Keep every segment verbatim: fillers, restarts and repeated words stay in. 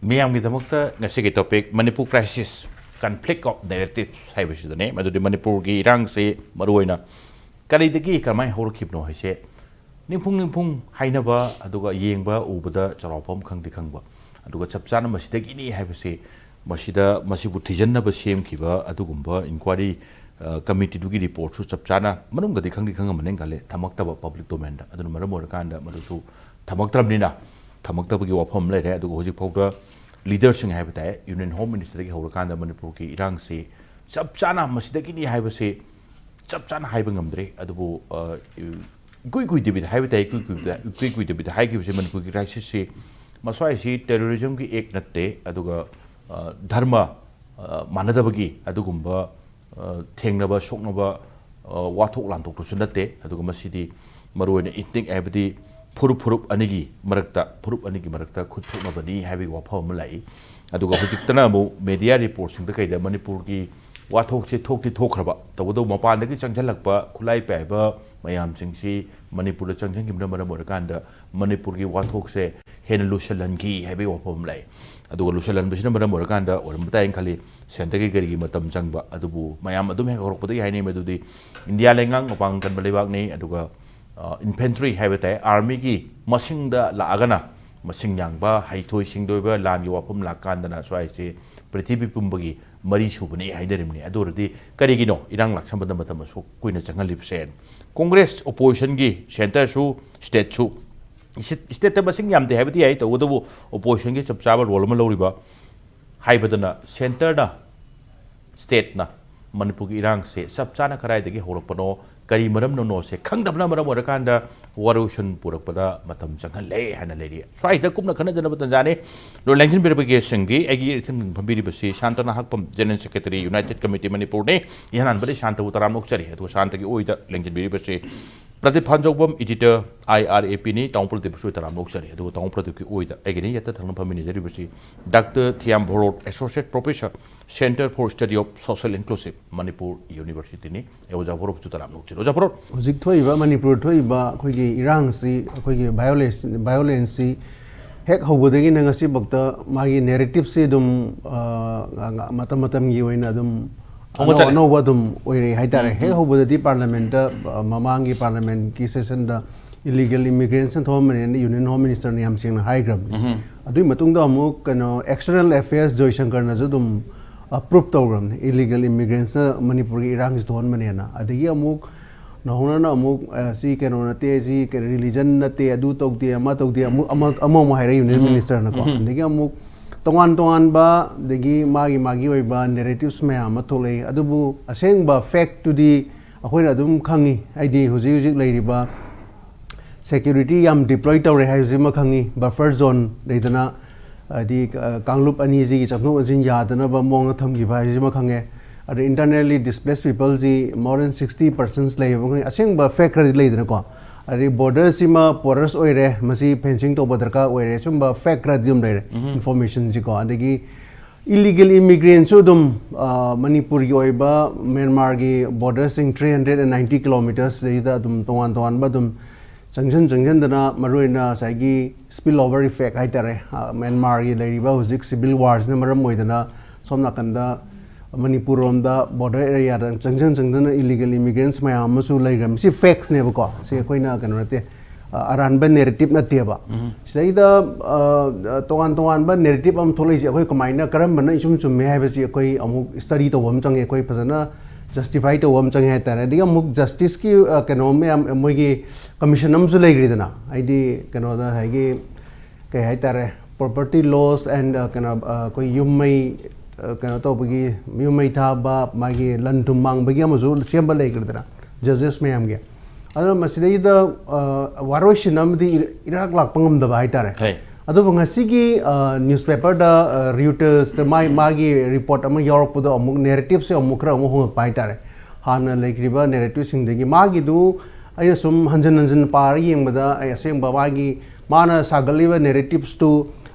ꯃꯤꯌꯥꯝꯒꯤꯗꯃꯛꯇ ꯉꯁꯤꯒꯤ topic Manipur crisis, conflict of narratives ꯍꯥꯏꯕꯁꯤꯗꯅꯦ꯫ ꯃꯗꯨꯗꯤ ꯃꯅꯤꯄꯨꯔꯒꯤ ꯏꯔꯥꯡꯁꯤ ꯃꯔꯨꯑꯣꯏꯅ ꯀꯔꯤꯗꯒꯤ ꯀꯔꯝꯍꯥꯏꯅ ꯍꯧꯔꯛꯈꯤꯕꯅꯣ ꯍꯥꯏꯁꯦ ꯅꯤꯡꯐꯨꯡ ꯅꯤꯡꯐꯨꯡ ꯍꯥꯏꯅꯕ, ꯑꯗꯨꯒ ꯌꯦꯡꯕ ꯎꯕꯗ ꯆꯥꯎꯔꯥꯛꯄ ꯑꯃ ꯈꯪꯗꯤ ꯈꯪꯕ, ꯑꯗꯨꯒ ꯆꯞ ꯆꯥꯅ ꯃꯁꯤꯗꯒꯤꯅꯤ ꯍꯥꯏꯕꯁꯤ, ꯃꯁꯤꯗ, ꯃꯁꯤꯕꯨ ꯊꯤꯖꯤꯟꯅꯕ ꯁꯦꯝꯈꯤꯕ ꯑꯗꯨꯒꯨꯝꯕ inquiry committeeꯗꯨꯒꯤ reportꯁꯨ ꯆꯞ ꯆꯥꯅ ꯃꯅꯨꯡꯗꯗꯤ ꯈꯪꯗꯤ ꯈꯪꯉꯝꯃꯅꯤ ꯈꯜꯂꯦ, ꯊꯝꯃꯛꯇꯕ public domainꯗ꯫ ꯑꯗꯨꯅ ꯃꯔꯝ ꯑꯣꯏꯔꯀꯥꯟꯗ ꯃꯗꯨꯁꯨ ꯊꯝꯃꯛꯇ꯭ꯔꯕꯅꯤꯅ ꯊꯝꯃꯛꯇꯕꯒꯤ ꯋꯥꯐꯝ ꯑꯃ ꯂꯩꯔꯦ꯫ ꯑꯗꯨꯒ ꯍꯧꯖꯤꯛꯐꯥꯎꯗ leaderꯁꯤꯡ ꯍꯥꯏꯕ ꯇꯥꯏ, Union Home Ministerꯗꯒꯤ ꯍꯧꯔꯀꯥꯟꯗ ꯃꯅꯤꯄꯨꯔꯒꯤ ꯏꯔꯥꯡꯁꯤ ꯆꯞ ꯆꯥꯅ ꯃꯁꯤꯗꯒꯤꯅꯤ ꯍꯥꯏꯕꯁꯤ ꯆꯞ ꯆꯥꯅ ꯍꯥꯏꯕ ꯉꯝꯗ꯭ꯔꯤ꯫ ꯑꯗꯨꯕꯨ, ꯑ, ꯏꯀꯨꯏ ꯀꯨꯏꯗꯕꯤꯗ ꯍꯥꯏꯕ ꯇꯥꯏ, ꯏꯀꯨꯏ ꯀꯨꯏꯕꯗ, ꯏꯀꯨꯏ ꯀꯨꯏꯗꯕꯤꯗ ꯍꯥꯏꯈꯤꯕꯁꯦ ꯃꯅꯤꯄꯨꯔꯒꯤ crisisꯁꯤ ꯃꯁ꯭ꯋꯥꯏꯁꯤ terrorismꯒꯤ act ꯅꯠꯇꯦ, ꯑꯗꯨꯒ, ꯑ, ꯙꯔꯃ, ꯑ, ꯃꯥꯟꯅꯗꯕꯒꯤ ꯑꯗꯨꯒꯨꯝꯕ, ꯑ, ꯊꯦꯡꯅꯕ ꯁꯣꯛꯅꯕ, ꯑ, ꯋꯥꯊꯣꯛ ꯂꯥꯟꯊꯣꯛꯇꯨꯁꯨ ꯅꯠꯇꯦ꯫ ꯑꯗꯨꯒ ꯃꯁꯤꯗꯤ ꯃꯔꯨꯑꯣꯏꯅ ethnic ꯍꯥꯏꯕꯗꯤ ꯐꯨꯔꯨꯞ, ꯐꯨꯔꯨꯞ ꯑꯅꯤꯒꯤ ꯃꯔꯛꯇ, ꯐꯨꯔꯨꯞ ꯑꯅꯤꯒꯤ ꯃꯔꯛꯇ ꯈꯨꯠ ꯊꯣꯛꯅꯕꯅꯤ ꯍꯥꯏꯕꯒꯤ ꯋꯥꯐꯝ ꯑꯃ ꯂꯥꯛꯏ꯫ ꯑꯗꯨꯒ ꯍꯧꯖꯤꯛꯇꯅ ꯑꯃꯨꯛ media reportꯁꯤꯡꯗ ꯀꯩꯗ ꯃꯅꯤꯄꯨꯔꯒꯤ ꯋꯥꯊꯣꯛꯁꯦ ꯊꯣꯛꯇꯤ ꯊꯣꯛꯈ꯭ꯔꯕ, ꯇꯧꯕꯇꯕꯨ ꯃꯄꯥꯟꯗꯒꯤ ꯆꯪꯁꯤꯜꯂꯛꯄ ꯈꯨꯠꯂꯥꯏ ꯄꯥꯏꯕ ꯃꯌꯥꯝꯁꯤꯡꯁꯤ ꯃꯅꯤꯄꯨꯔꯗ ꯆꯪꯁꯤꯟꯈꯤꯕꯅ ꯃꯔꯝ ꯑꯣꯏꯔꯀꯥꯟꯗ ꯃꯅꯤꯄꯨꯔꯒꯤ ꯋꯥꯊꯣꯛꯁꯦ ꯍꯦꯟꯅ ꯂꯨꯁꯜꯍꯟꯈꯤ ꯍꯥꯏꯕꯒꯤ ꯋꯥꯐꯝ ꯑꯃ ꯂꯥꯛꯏ꯫ ꯑꯗꯨꯒ ꯂꯨꯁꯜꯍꯟꯕꯁꯤꯅ ꯃꯔꯝ ꯑꯣꯏꯔꯀꯥꯟꯗ ꯑꯣꯏꯔꯝꯕ ꯇꯥꯏꯅ ꯈꯜꯂꯤ, centreꯒꯤ ꯀꯔꯤꯒꯤ ꯃꯇꯝ ꯆꯪꯕ, ꯑꯗꯨꯕꯨ ꯃꯌꯥꯝ ꯑꯗꯨꯝ ꯍꯦꯛ ꯍꯧꯔꯛꯄꯗꯒꯤ ꯍꯥꯏꯅꯩ, ꯃꯗꯨꯗꯤ ꯏꯟꯗꯤꯌꯥ ꯂꯩꯉꯥꯛ ꯃꯄꯥꯡꯒꯜ ꯀꯟꯕ ꯂꯩꯕꯥꯛꯅꯤ꯫ ꯑꯗꯨꯒ, ꯑ, infantry ꯍꯥꯏꯕ ꯇꯥꯏ, armyꯒꯤ ꯃꯁꯤꯡꯗ ꯂꯥꯛꯑꯒꯅ ꯃꯁꯤꯡ ꯌꯥꯡꯕ, ꯍꯩꯊꯣꯏ ꯁꯤꯡꯊꯣꯏꯕ, ꯂꯥꯟꯒꯤ ꯋꯥꯐꯝ ꯂꯥꯛꯀꯥꯟꯗꯅ ꯁ꯭ꯋꯥꯏꯁꯦ ꯄ꯭ꯔꯤꯊꯤꯕꯤ ꯄꯨꯝꯕꯒꯤ ꯃꯔꯤ ꯁꯨꯕꯅꯤ ꯍꯥꯏꯅꯔꯤꯕꯅꯤ꯫ ꯑꯗꯨ ꯑꯣꯏꯔꯗꯤ ꯀꯔꯤꯒꯤꯅꯣ ꯏꯔꯥꯡ ꯂꯥꯛꯁꯟꯕꯗ ꯃꯇꯝ ꯑꯁꯨꯛ ꯀꯨꯏꯅ ꯆꯪꯍꯜꯂꯤꯕꯁꯦ? Congress oppositionꯒꯤ, centreꯁꯨ stateꯁꯨ, state, stateꯇ ꯃꯁꯤꯡ ꯌꯥꯝꯗꯦ ꯍꯥꯏꯕꯗꯤ ꯌꯥꯏ, ꯇꯧꯕꯇꯕꯨ oppositionꯒꯤ ꯆꯞ ꯆꯥꯕ role ꯑꯃ ꯂꯧꯔꯤꯕ ꯍꯥꯏꯕꯗꯅ centreꯅ, stateꯅ ꯃꯅꯤꯄꯨꯔꯒꯤ ꯏꯔꯥꯡꯁꯦ ꯆꯞ ꯆꯥꯅ ꯀꯗꯥꯏꯗꯒꯤ ꯍꯧꯔꯛꯄꯅꯣ, ꯀꯔꯤ ꯃꯔꯝꯅꯅꯣꯁꯦ ꯈꯪꯗꯕꯅ ꯃꯔꯝ ꯑꯣꯏꯔꯀꯥꯟꯗ ꯋꯥꯔꯣꯏꯁꯤꯟ ꯄꯨꯔꯛꯄꯗ ꯃꯇꯝ ꯆꯪꯍꯜꯂꯦ ꯍꯥꯏꯅ ꯂꯩꯔꯤ꯫ ꯁ꯭ꯋꯥꯏꯗ ꯀꯨꯞꯅ ꯈꯟꯅꯖꯅꯕ ꯇꯟꯖꯥꯅꯤ꯫ ꯂꯣꯏ ꯂꯦꯡꯁꯤꯟꯕꯤꯔꯕ guestꯁꯤꯡꯒꯤ ꯑꯩꯒꯤ ꯏꯊꯪ ꯐꯝꯕꯤꯔꯤꯕꯁꯤ ꯁꯥꯟꯇꯅ ꯍꯛꯄꯝ, General Secretary, United Committee ꯃꯅꯤꯄꯨꯔꯅꯤ꯫ ꯏꯍꯥꯟ ꯍꯥꯟꯕꯗ ꯁꯥꯟꯇꯕꯨ ꯇꯔꯥꯝꯅ ꯑꯣꯛꯆꯔꯤ꯫ ꯑꯗꯨꯒ ꯁꯥꯟꯇꯒꯤ ꯑꯣꯏꯗ ꯂꯦꯡꯁꯤꯟꯕꯤꯔꯤꯕꯁꯤ ꯄ꯭ꯔꯗꯤꯞ ꯐꯥꯟꯖꯧꯕꯝ, editor, IRAPꯅꯤ꯫ ꯇꯥꯃꯣ ꯄ꯭ꯔꯗꯤꯞꯁꯨ ꯇꯔꯥꯝꯅ ꯑꯣꯛꯆꯔꯤ꯫ ꯑꯗꯨꯒ ꯇꯥꯃꯣ ꯄ꯭ꯔꯗꯤꯞꯀꯤ ꯑꯣꯏꯗ ꯑꯩꯒꯤꯅꯤ ꯌꯦꯠꯇ ꯊꯪꯅ ꯐꯝꯃꯤꯟꯅꯖꯔꯤꯕꯁꯤ doctor Thiyam Bharat, Associate Professor, Centre for Study of Social Inclusive Manipur Universityꯅꯤ꯫ ꯑꯦ, ꯑꯣꯖꯥ ꯚꯣꯔꯣꯠꯁꯨ ꯇꯔꯥꯝꯅ ꯑꯣꯛꯆꯔꯤ꯫ ꯑꯣꯖꯥ ꯚꯣꯔꯣꯠ꯫ ꯍꯧꯖꯤꯛ ꯊꯣꯛꯏꯕ, ꯃꯅꯤꯄꯨꯔ ꯊꯣꯛꯏꯕ ꯑꯩꯈꯣꯏꯒꯤ ꯏꯔꯥꯡꯁꯤ, ꯑꯩꯈꯣꯏꯒꯤ violence, violenceꯁꯤ ꯍꯦꯛ ꯍꯧꯕꯗꯒꯤꯅ ꯉꯁꯤꯐꯥꯎꯗ ꯃꯥꯒꯤ ꯅꯦꯔꯦꯇꯤꯞꯁꯤ ꯑꯗꯨꯝ ꯑ, ꯉ- ꯉ- ꯃꯇꯝ ꯃꯇꯝꯒꯤ ꯑꯣꯏꯅ ꯑꯗꯨꯝ ꯑꯅꯧ- ꯍꯣꯡꯒꯠꯆꯔꯦ꯫ ꯑꯅꯧꯕ ꯑꯗꯨꯝ ꯑꯣꯏꯔꯛꯑꯦ ꯍꯥꯏꯇꯥꯔꯦ꯫ ꯍꯦꯛ ꯍꯧꯕꯗꯗꯤ ꯄꯥꯔꯂꯤꯌꯥꯃꯦꯟꯠꯇ ꯑ, ꯃꯃꯥꯡꯒꯤ ꯄꯥꯔꯂꯤꯌꯥꯃꯦꯟꯠꯀꯤ ꯁꯦꯁꯟꯗ ꯏꯂꯤꯒꯦꯜ ꯏꯃꯤꯒ꯭ꯔꯦꯟꯁꯤꯅ ꯊꯣꯛꯑꯝꯕꯅꯦꯅ ꯌꯨꯅꯤꯌꯟ ꯍꯣꯝ ꯃꯤꯅꯤꯁꯇꯔꯅ ꯌꯥꯝ ꯁꯦꯡꯅ ꯍꯥꯏꯈ꯭ꯔꯕꯅꯤ꯫ ꯑꯗꯨꯒꯤ ꯃꯇꯨꯡꯗ ꯑꯃꯨꯛ ꯀꯩꯅꯣ ꯑꯦꯛꯁꯇꯔꯅꯦꯜ ꯑꯦꯐꯤꯌꯔꯁ ꯖꯣꯏꯁꯪꯀꯔꯅꯁꯨ ꯑꯗꯨꯝ ꯑꯄ꯭ꯔꯨꯞ ꯇꯧꯈ꯭ꯔꯕꯅꯤ, ꯏꯂꯤꯒꯦꯜ ꯏꯃꯤꯒ꯭ꯔꯦꯟꯁꯤꯅ ꯃꯅꯤꯄꯨꯔꯒꯤ ꯏꯔꯥꯡꯁꯤ ꯊꯣꯛꯍꯟꯕꯅꯦꯅ꯫ ꯑꯗꯒꯤ ꯑꯃꯨꯛ ꯅꯧꯍꯧꯅꯅ ꯑꯃꯨꯛ ꯑ, ꯁꯤ ꯀꯩꯅꯣ ꯅꯠꯇꯦ, ꯁꯤ ꯔꯤꯂꯤꯖꯟ ꯅꯠꯇꯦ, ꯑꯗꯨ ꯇꯧꯗꯦ, ꯑꯃ ꯇꯧꯗꯦ, ꯑꯃꯨꯛ ꯑꯃ ꯑꯃꯃꯨꯛ ꯍꯥꯏꯔꯛꯏ ꯌꯨꯅꯤꯌꯟ ꯃꯤꯅꯤꯁꯇꯔꯅꯀꯣ꯫ ꯑꯗꯒꯤ ꯑꯃꯨꯛ ꯇꯣꯉꯥꯟ ꯇꯣꯉꯥꯟꯕ, ꯑꯗꯒꯤ ꯃꯥꯒꯤ ꯃꯥꯒꯤ ꯑꯣꯏꯕ ꯅꯦꯔꯦꯇꯤꯞꯁ ꯃꯌꯥꯝ ꯑꯃ ꯊꯣꯛꯂꯛꯏ꯫ ꯑꯗꯨꯕꯨ ꯑꯁꯦꯡꯕ ꯐꯦꯛꯇꯨꯗꯤ ꯑꯩꯈꯣꯏꯅ ꯑꯗꯨꯝ ꯈꯪꯉꯤ꯫ ꯍꯥꯏꯗꯤ ꯍꯧꯖꯤꯛ ꯍꯧꯖꯤꯛ ꯂꯩꯔꯤꯕ ꯁꯦꯀ꯭ꯌꯨꯔꯤꯇꯤ ꯌꯥꯝ ꯗꯤꯄ꯭ꯂꯣꯏ ꯇꯧꯔꯦ ꯍꯥꯏꯕꯁꯤꯃ ꯈꯪꯉꯤ꯫ ꯕꯐꯔ ꯖꯣꯟ ꯂꯩꯗꯅ, ꯍꯥꯏꯗꯤ ꯑ, ꯀꯥꯡꯂꯨꯞ ꯑꯅꯤꯁꯤꯒꯤ ꯆꯪꯊꯣꯛ ꯆꯪꯁꯤꯟ ꯌꯥꯗꯅꯕ ꯃꯑꯣꯡꯗ ꯊꯝꯈꯤꯕ ꯍꯥꯏꯕꯁꯤꯃ ꯈꯪꯉꯦ꯫ ꯑꯗ internally displace ꯄꯤꯄꯜꯁꯤ more than sixty percent ꯂꯩꯌꯦꯕ ꯈꯪꯉꯦ꯫ ꯑꯁꯦꯡꯕ ꯐꯦꯛ ꯈꯔꯗꯤ ꯂꯩꯗꯅꯀꯣ꯫ ꯑꯗꯩ ꯕꯣꯔꯗꯔꯁꯤꯃ ꯄꯣꯔꯁ ꯑꯣꯏꯔꯦ, ꯃꯁꯤ ꯐꯦꯟꯁꯤꯡ ꯇꯧꯕ ꯗꯔꯀꯥꯔ ꯑꯣꯏꯔꯦ, ꯁꯨꯝꯕ ꯐꯦꯛ ꯈꯔꯗꯤ ꯑꯗꯨꯝ ꯂꯩꯔꯦ ꯏꯟꯐꯣꯔꯃꯦꯁꯟꯁꯤꯀꯣ꯫ ꯑꯗꯒꯤ ꯏꯂꯤꯒꯦꯜ ꯏꯃꯤꯒ꯭ꯔꯦꯟꯁꯨ ꯑꯗꯨꯝ ꯑ, ꯃꯅꯤꯄꯨꯔꯒꯤ ꯑꯣꯏꯕ ꯃ꯭ꯌꯥꯟꯃꯥꯔꯒꯤ ꯕꯣꯔꯗꯔꯁꯤꯡ ꯊ꯭ꯔꯤ ꯍꯟꯗ꯭ꯔꯦꯠ ꯑꯦꯟ ꯅꯥꯏꯟꯇꯤ ꯀꯤꯂꯣꯃꯤꯇꯔꯁꯤꯗꯩꯗ ꯑꯗꯨꯝ ꯇꯣꯉꯥꯟ ꯇꯣꯉꯥꯟꯕ ꯑꯗꯨꯝ ꯆꯪꯁꯤꯟ ꯆꯪꯁꯤꯟꯗꯅ, ꯃꯔꯨꯑꯣꯏꯅ ꯉꯁꯥꯏꯒꯤ ꯁ꯭ꯄꯤꯜ ꯑꯣꯚꯔ ꯏꯐꯦꯛ ꯍꯥꯏꯇꯥꯔꯦ, ꯑ, ꯃ꯭ꯌꯥꯟꯃꯥꯔꯒꯤ ꯂꯩꯔꯤꯕ ꯍꯧꯖꯤꯛ ꯁꯤꯚꯤꯜ ꯋꯥꯔꯁꯤꯅ ꯃꯔꯝ ꯑꯣꯏꯗꯅ ꯁꯣꯝ ꯅꯥꯀꯟꯗ ꯃꯅꯤꯄꯨꯔ ꯔꯣꯝꯗ ꯕꯣꯔꯗꯔ ꯑꯦꯔꯤꯌꯥꯗ ꯆꯪꯁꯤꯟ ꯆꯪꯗꯅ ꯏꯂꯤꯒꯦꯜ ꯏꯃꯤꯒ꯭ꯔꯦꯟꯁ ꯃꯌꯥꯝ ꯑꯃꯁꯨ ꯂꯩꯔꯝꯃꯤ꯫ ꯁꯤ ꯐꯦꯛꯁꯅꯦꯕꯀꯣ, ꯁꯤ ꯑꯩꯈꯣꯏꯅ ꯀꯩꯅꯣ ꯅꯠꯇꯦ, ꯑ, ꯑꯔꯥꯟꯕ ꯅꯦꯔꯦꯇꯤꯞ ꯅꯠꯇꯦꯕ꯫ ꯁꯤꯗꯩꯗ ꯑ, ꯇꯣꯉꯥꯟ ꯇꯣꯉꯥꯟꯕ ꯅꯦꯔꯦꯇꯤꯞ ꯑꯃ ꯊꯣꯛꯂꯛꯏꯁꯦ ꯑꯩꯈꯣꯏ ꯀꯃꯥꯏꯅ, ꯀꯔꯝꯕꯅ ꯏꯆꯨꯝ ꯆꯨꯝꯃꯦ ꯍꯥꯏꯕꯁꯤ ꯑꯩꯈꯣꯏ ꯑꯃꯨꯛ ꯁ꯭ꯇꯗꯤ ꯇꯧꯕ ꯑꯃ ꯆꯪꯉꯦ, ꯑꯩꯈꯣꯏ ꯐꯖꯅ ꯖꯁꯇꯤꯐꯥꯏ ꯇꯧꯕ ꯑꯃ ꯆꯪꯉꯦ ꯍꯥꯏꯇꯥꯔꯦ꯫ ꯑꯗꯒꯤ ꯑꯃꯨꯛ ꯖꯁꯇꯤꯁꯀꯤ ꯑ, ꯀꯩꯅꯣ ꯃꯌꯥꯝ, ꯃꯣꯏꯒꯤ ꯀꯃꯤꯁꯟ ꯑꯃꯁꯨ ꯂꯩꯈ꯭ꯔꯤꯗꯅ, ꯍꯥꯏꯗꯤ ꯀꯩꯅꯣꯗ ꯉꯁꯥꯏꯒꯤ ꯀꯩ ꯍꯥꯏꯇꯥꯔꯦ, ꯄ꯭ꯔꯣꯄꯔꯇꯤ ꯂꯣꯁ ꯑꯦꯟ ꯀꯩꯅꯣ ꯑ, ꯑꯩꯈꯣꯏ ꯌꯨꯝ ꯃꯩ ꯑ, ꯀꯩꯅꯣ ꯇꯧꯕꯒꯤ, ꯌꯨꯝ ꯃꯩ ꯊꯥꯕ, ꯃꯥꯒꯤ ꯂꯟ ꯊꯨꯝ ꯃꯥꯡꯕꯒꯤ ꯑꯃꯁꯨ ꯁꯦꯝꯕ ꯂꯩꯈ꯭ꯔꯦꯗꯅ ꯖꯖꯦꯁ ꯃꯌꯥꯝꯒꯤ꯫ ꯑꯗꯨꯅ ꯃꯁꯤꯗꯩꯗ ꯑ, ꯋꯥꯔꯣꯏꯁꯤꯟ ꯑꯃꯗꯤ ꯏꯔ- ꯏꯔꯥꯛ ꯂꯥꯛꯄ ꯉꯝꯗꯕ ꯍꯥꯏꯇꯥꯔꯦ꯫ ꯍꯩ꯫ ꯑꯗꯨꯕꯨ ꯉꯁꯤꯒꯤ ꯅ꯭ꯌꯨꯁꯄꯦꯄꯔꯗ ꯔꯤꯌꯨꯇꯔꯁꯇ ꯃꯥꯏ ꯃꯥꯒꯤ ꯔꯤꯄꯣꯔꯠ ꯑꯃ ꯌꯥꯎꯔꯛꯄꯗꯣ ꯑꯃꯨꯛ ꯅꯦꯔꯦꯇꯤꯞꯁꯦ ꯑꯃꯨꯛ ꯈꯔ ꯑꯃꯨꯛ ꯍꯣꯡꯉꯛꯄ ꯍꯥꯏꯇꯥꯔꯦ꯫ ꯍꯥꯟꯅ ꯂꯩꯈ꯭ꯔꯤꯕ ꯅꯦꯔꯦꯇꯤꯞꯁꯤꯡꯗꯒꯤ ꯃꯥꯒꯤꯗꯨ ꯑꯩꯅ ꯁꯨꯝ ꯍꯟꯖꯤꯟ ꯍꯟꯖꯤꯟ ꯄꯥꯔ ꯌꯦꯡꯕꯗ ꯑꯩ ꯑꯁꯦꯡꯕ ꯃꯥꯒꯤ ꯃꯥꯅ ꯁꯥꯒꯠꯂꯤꯕ ꯅꯦꯔꯦꯇꯤꯞꯁꯇꯨ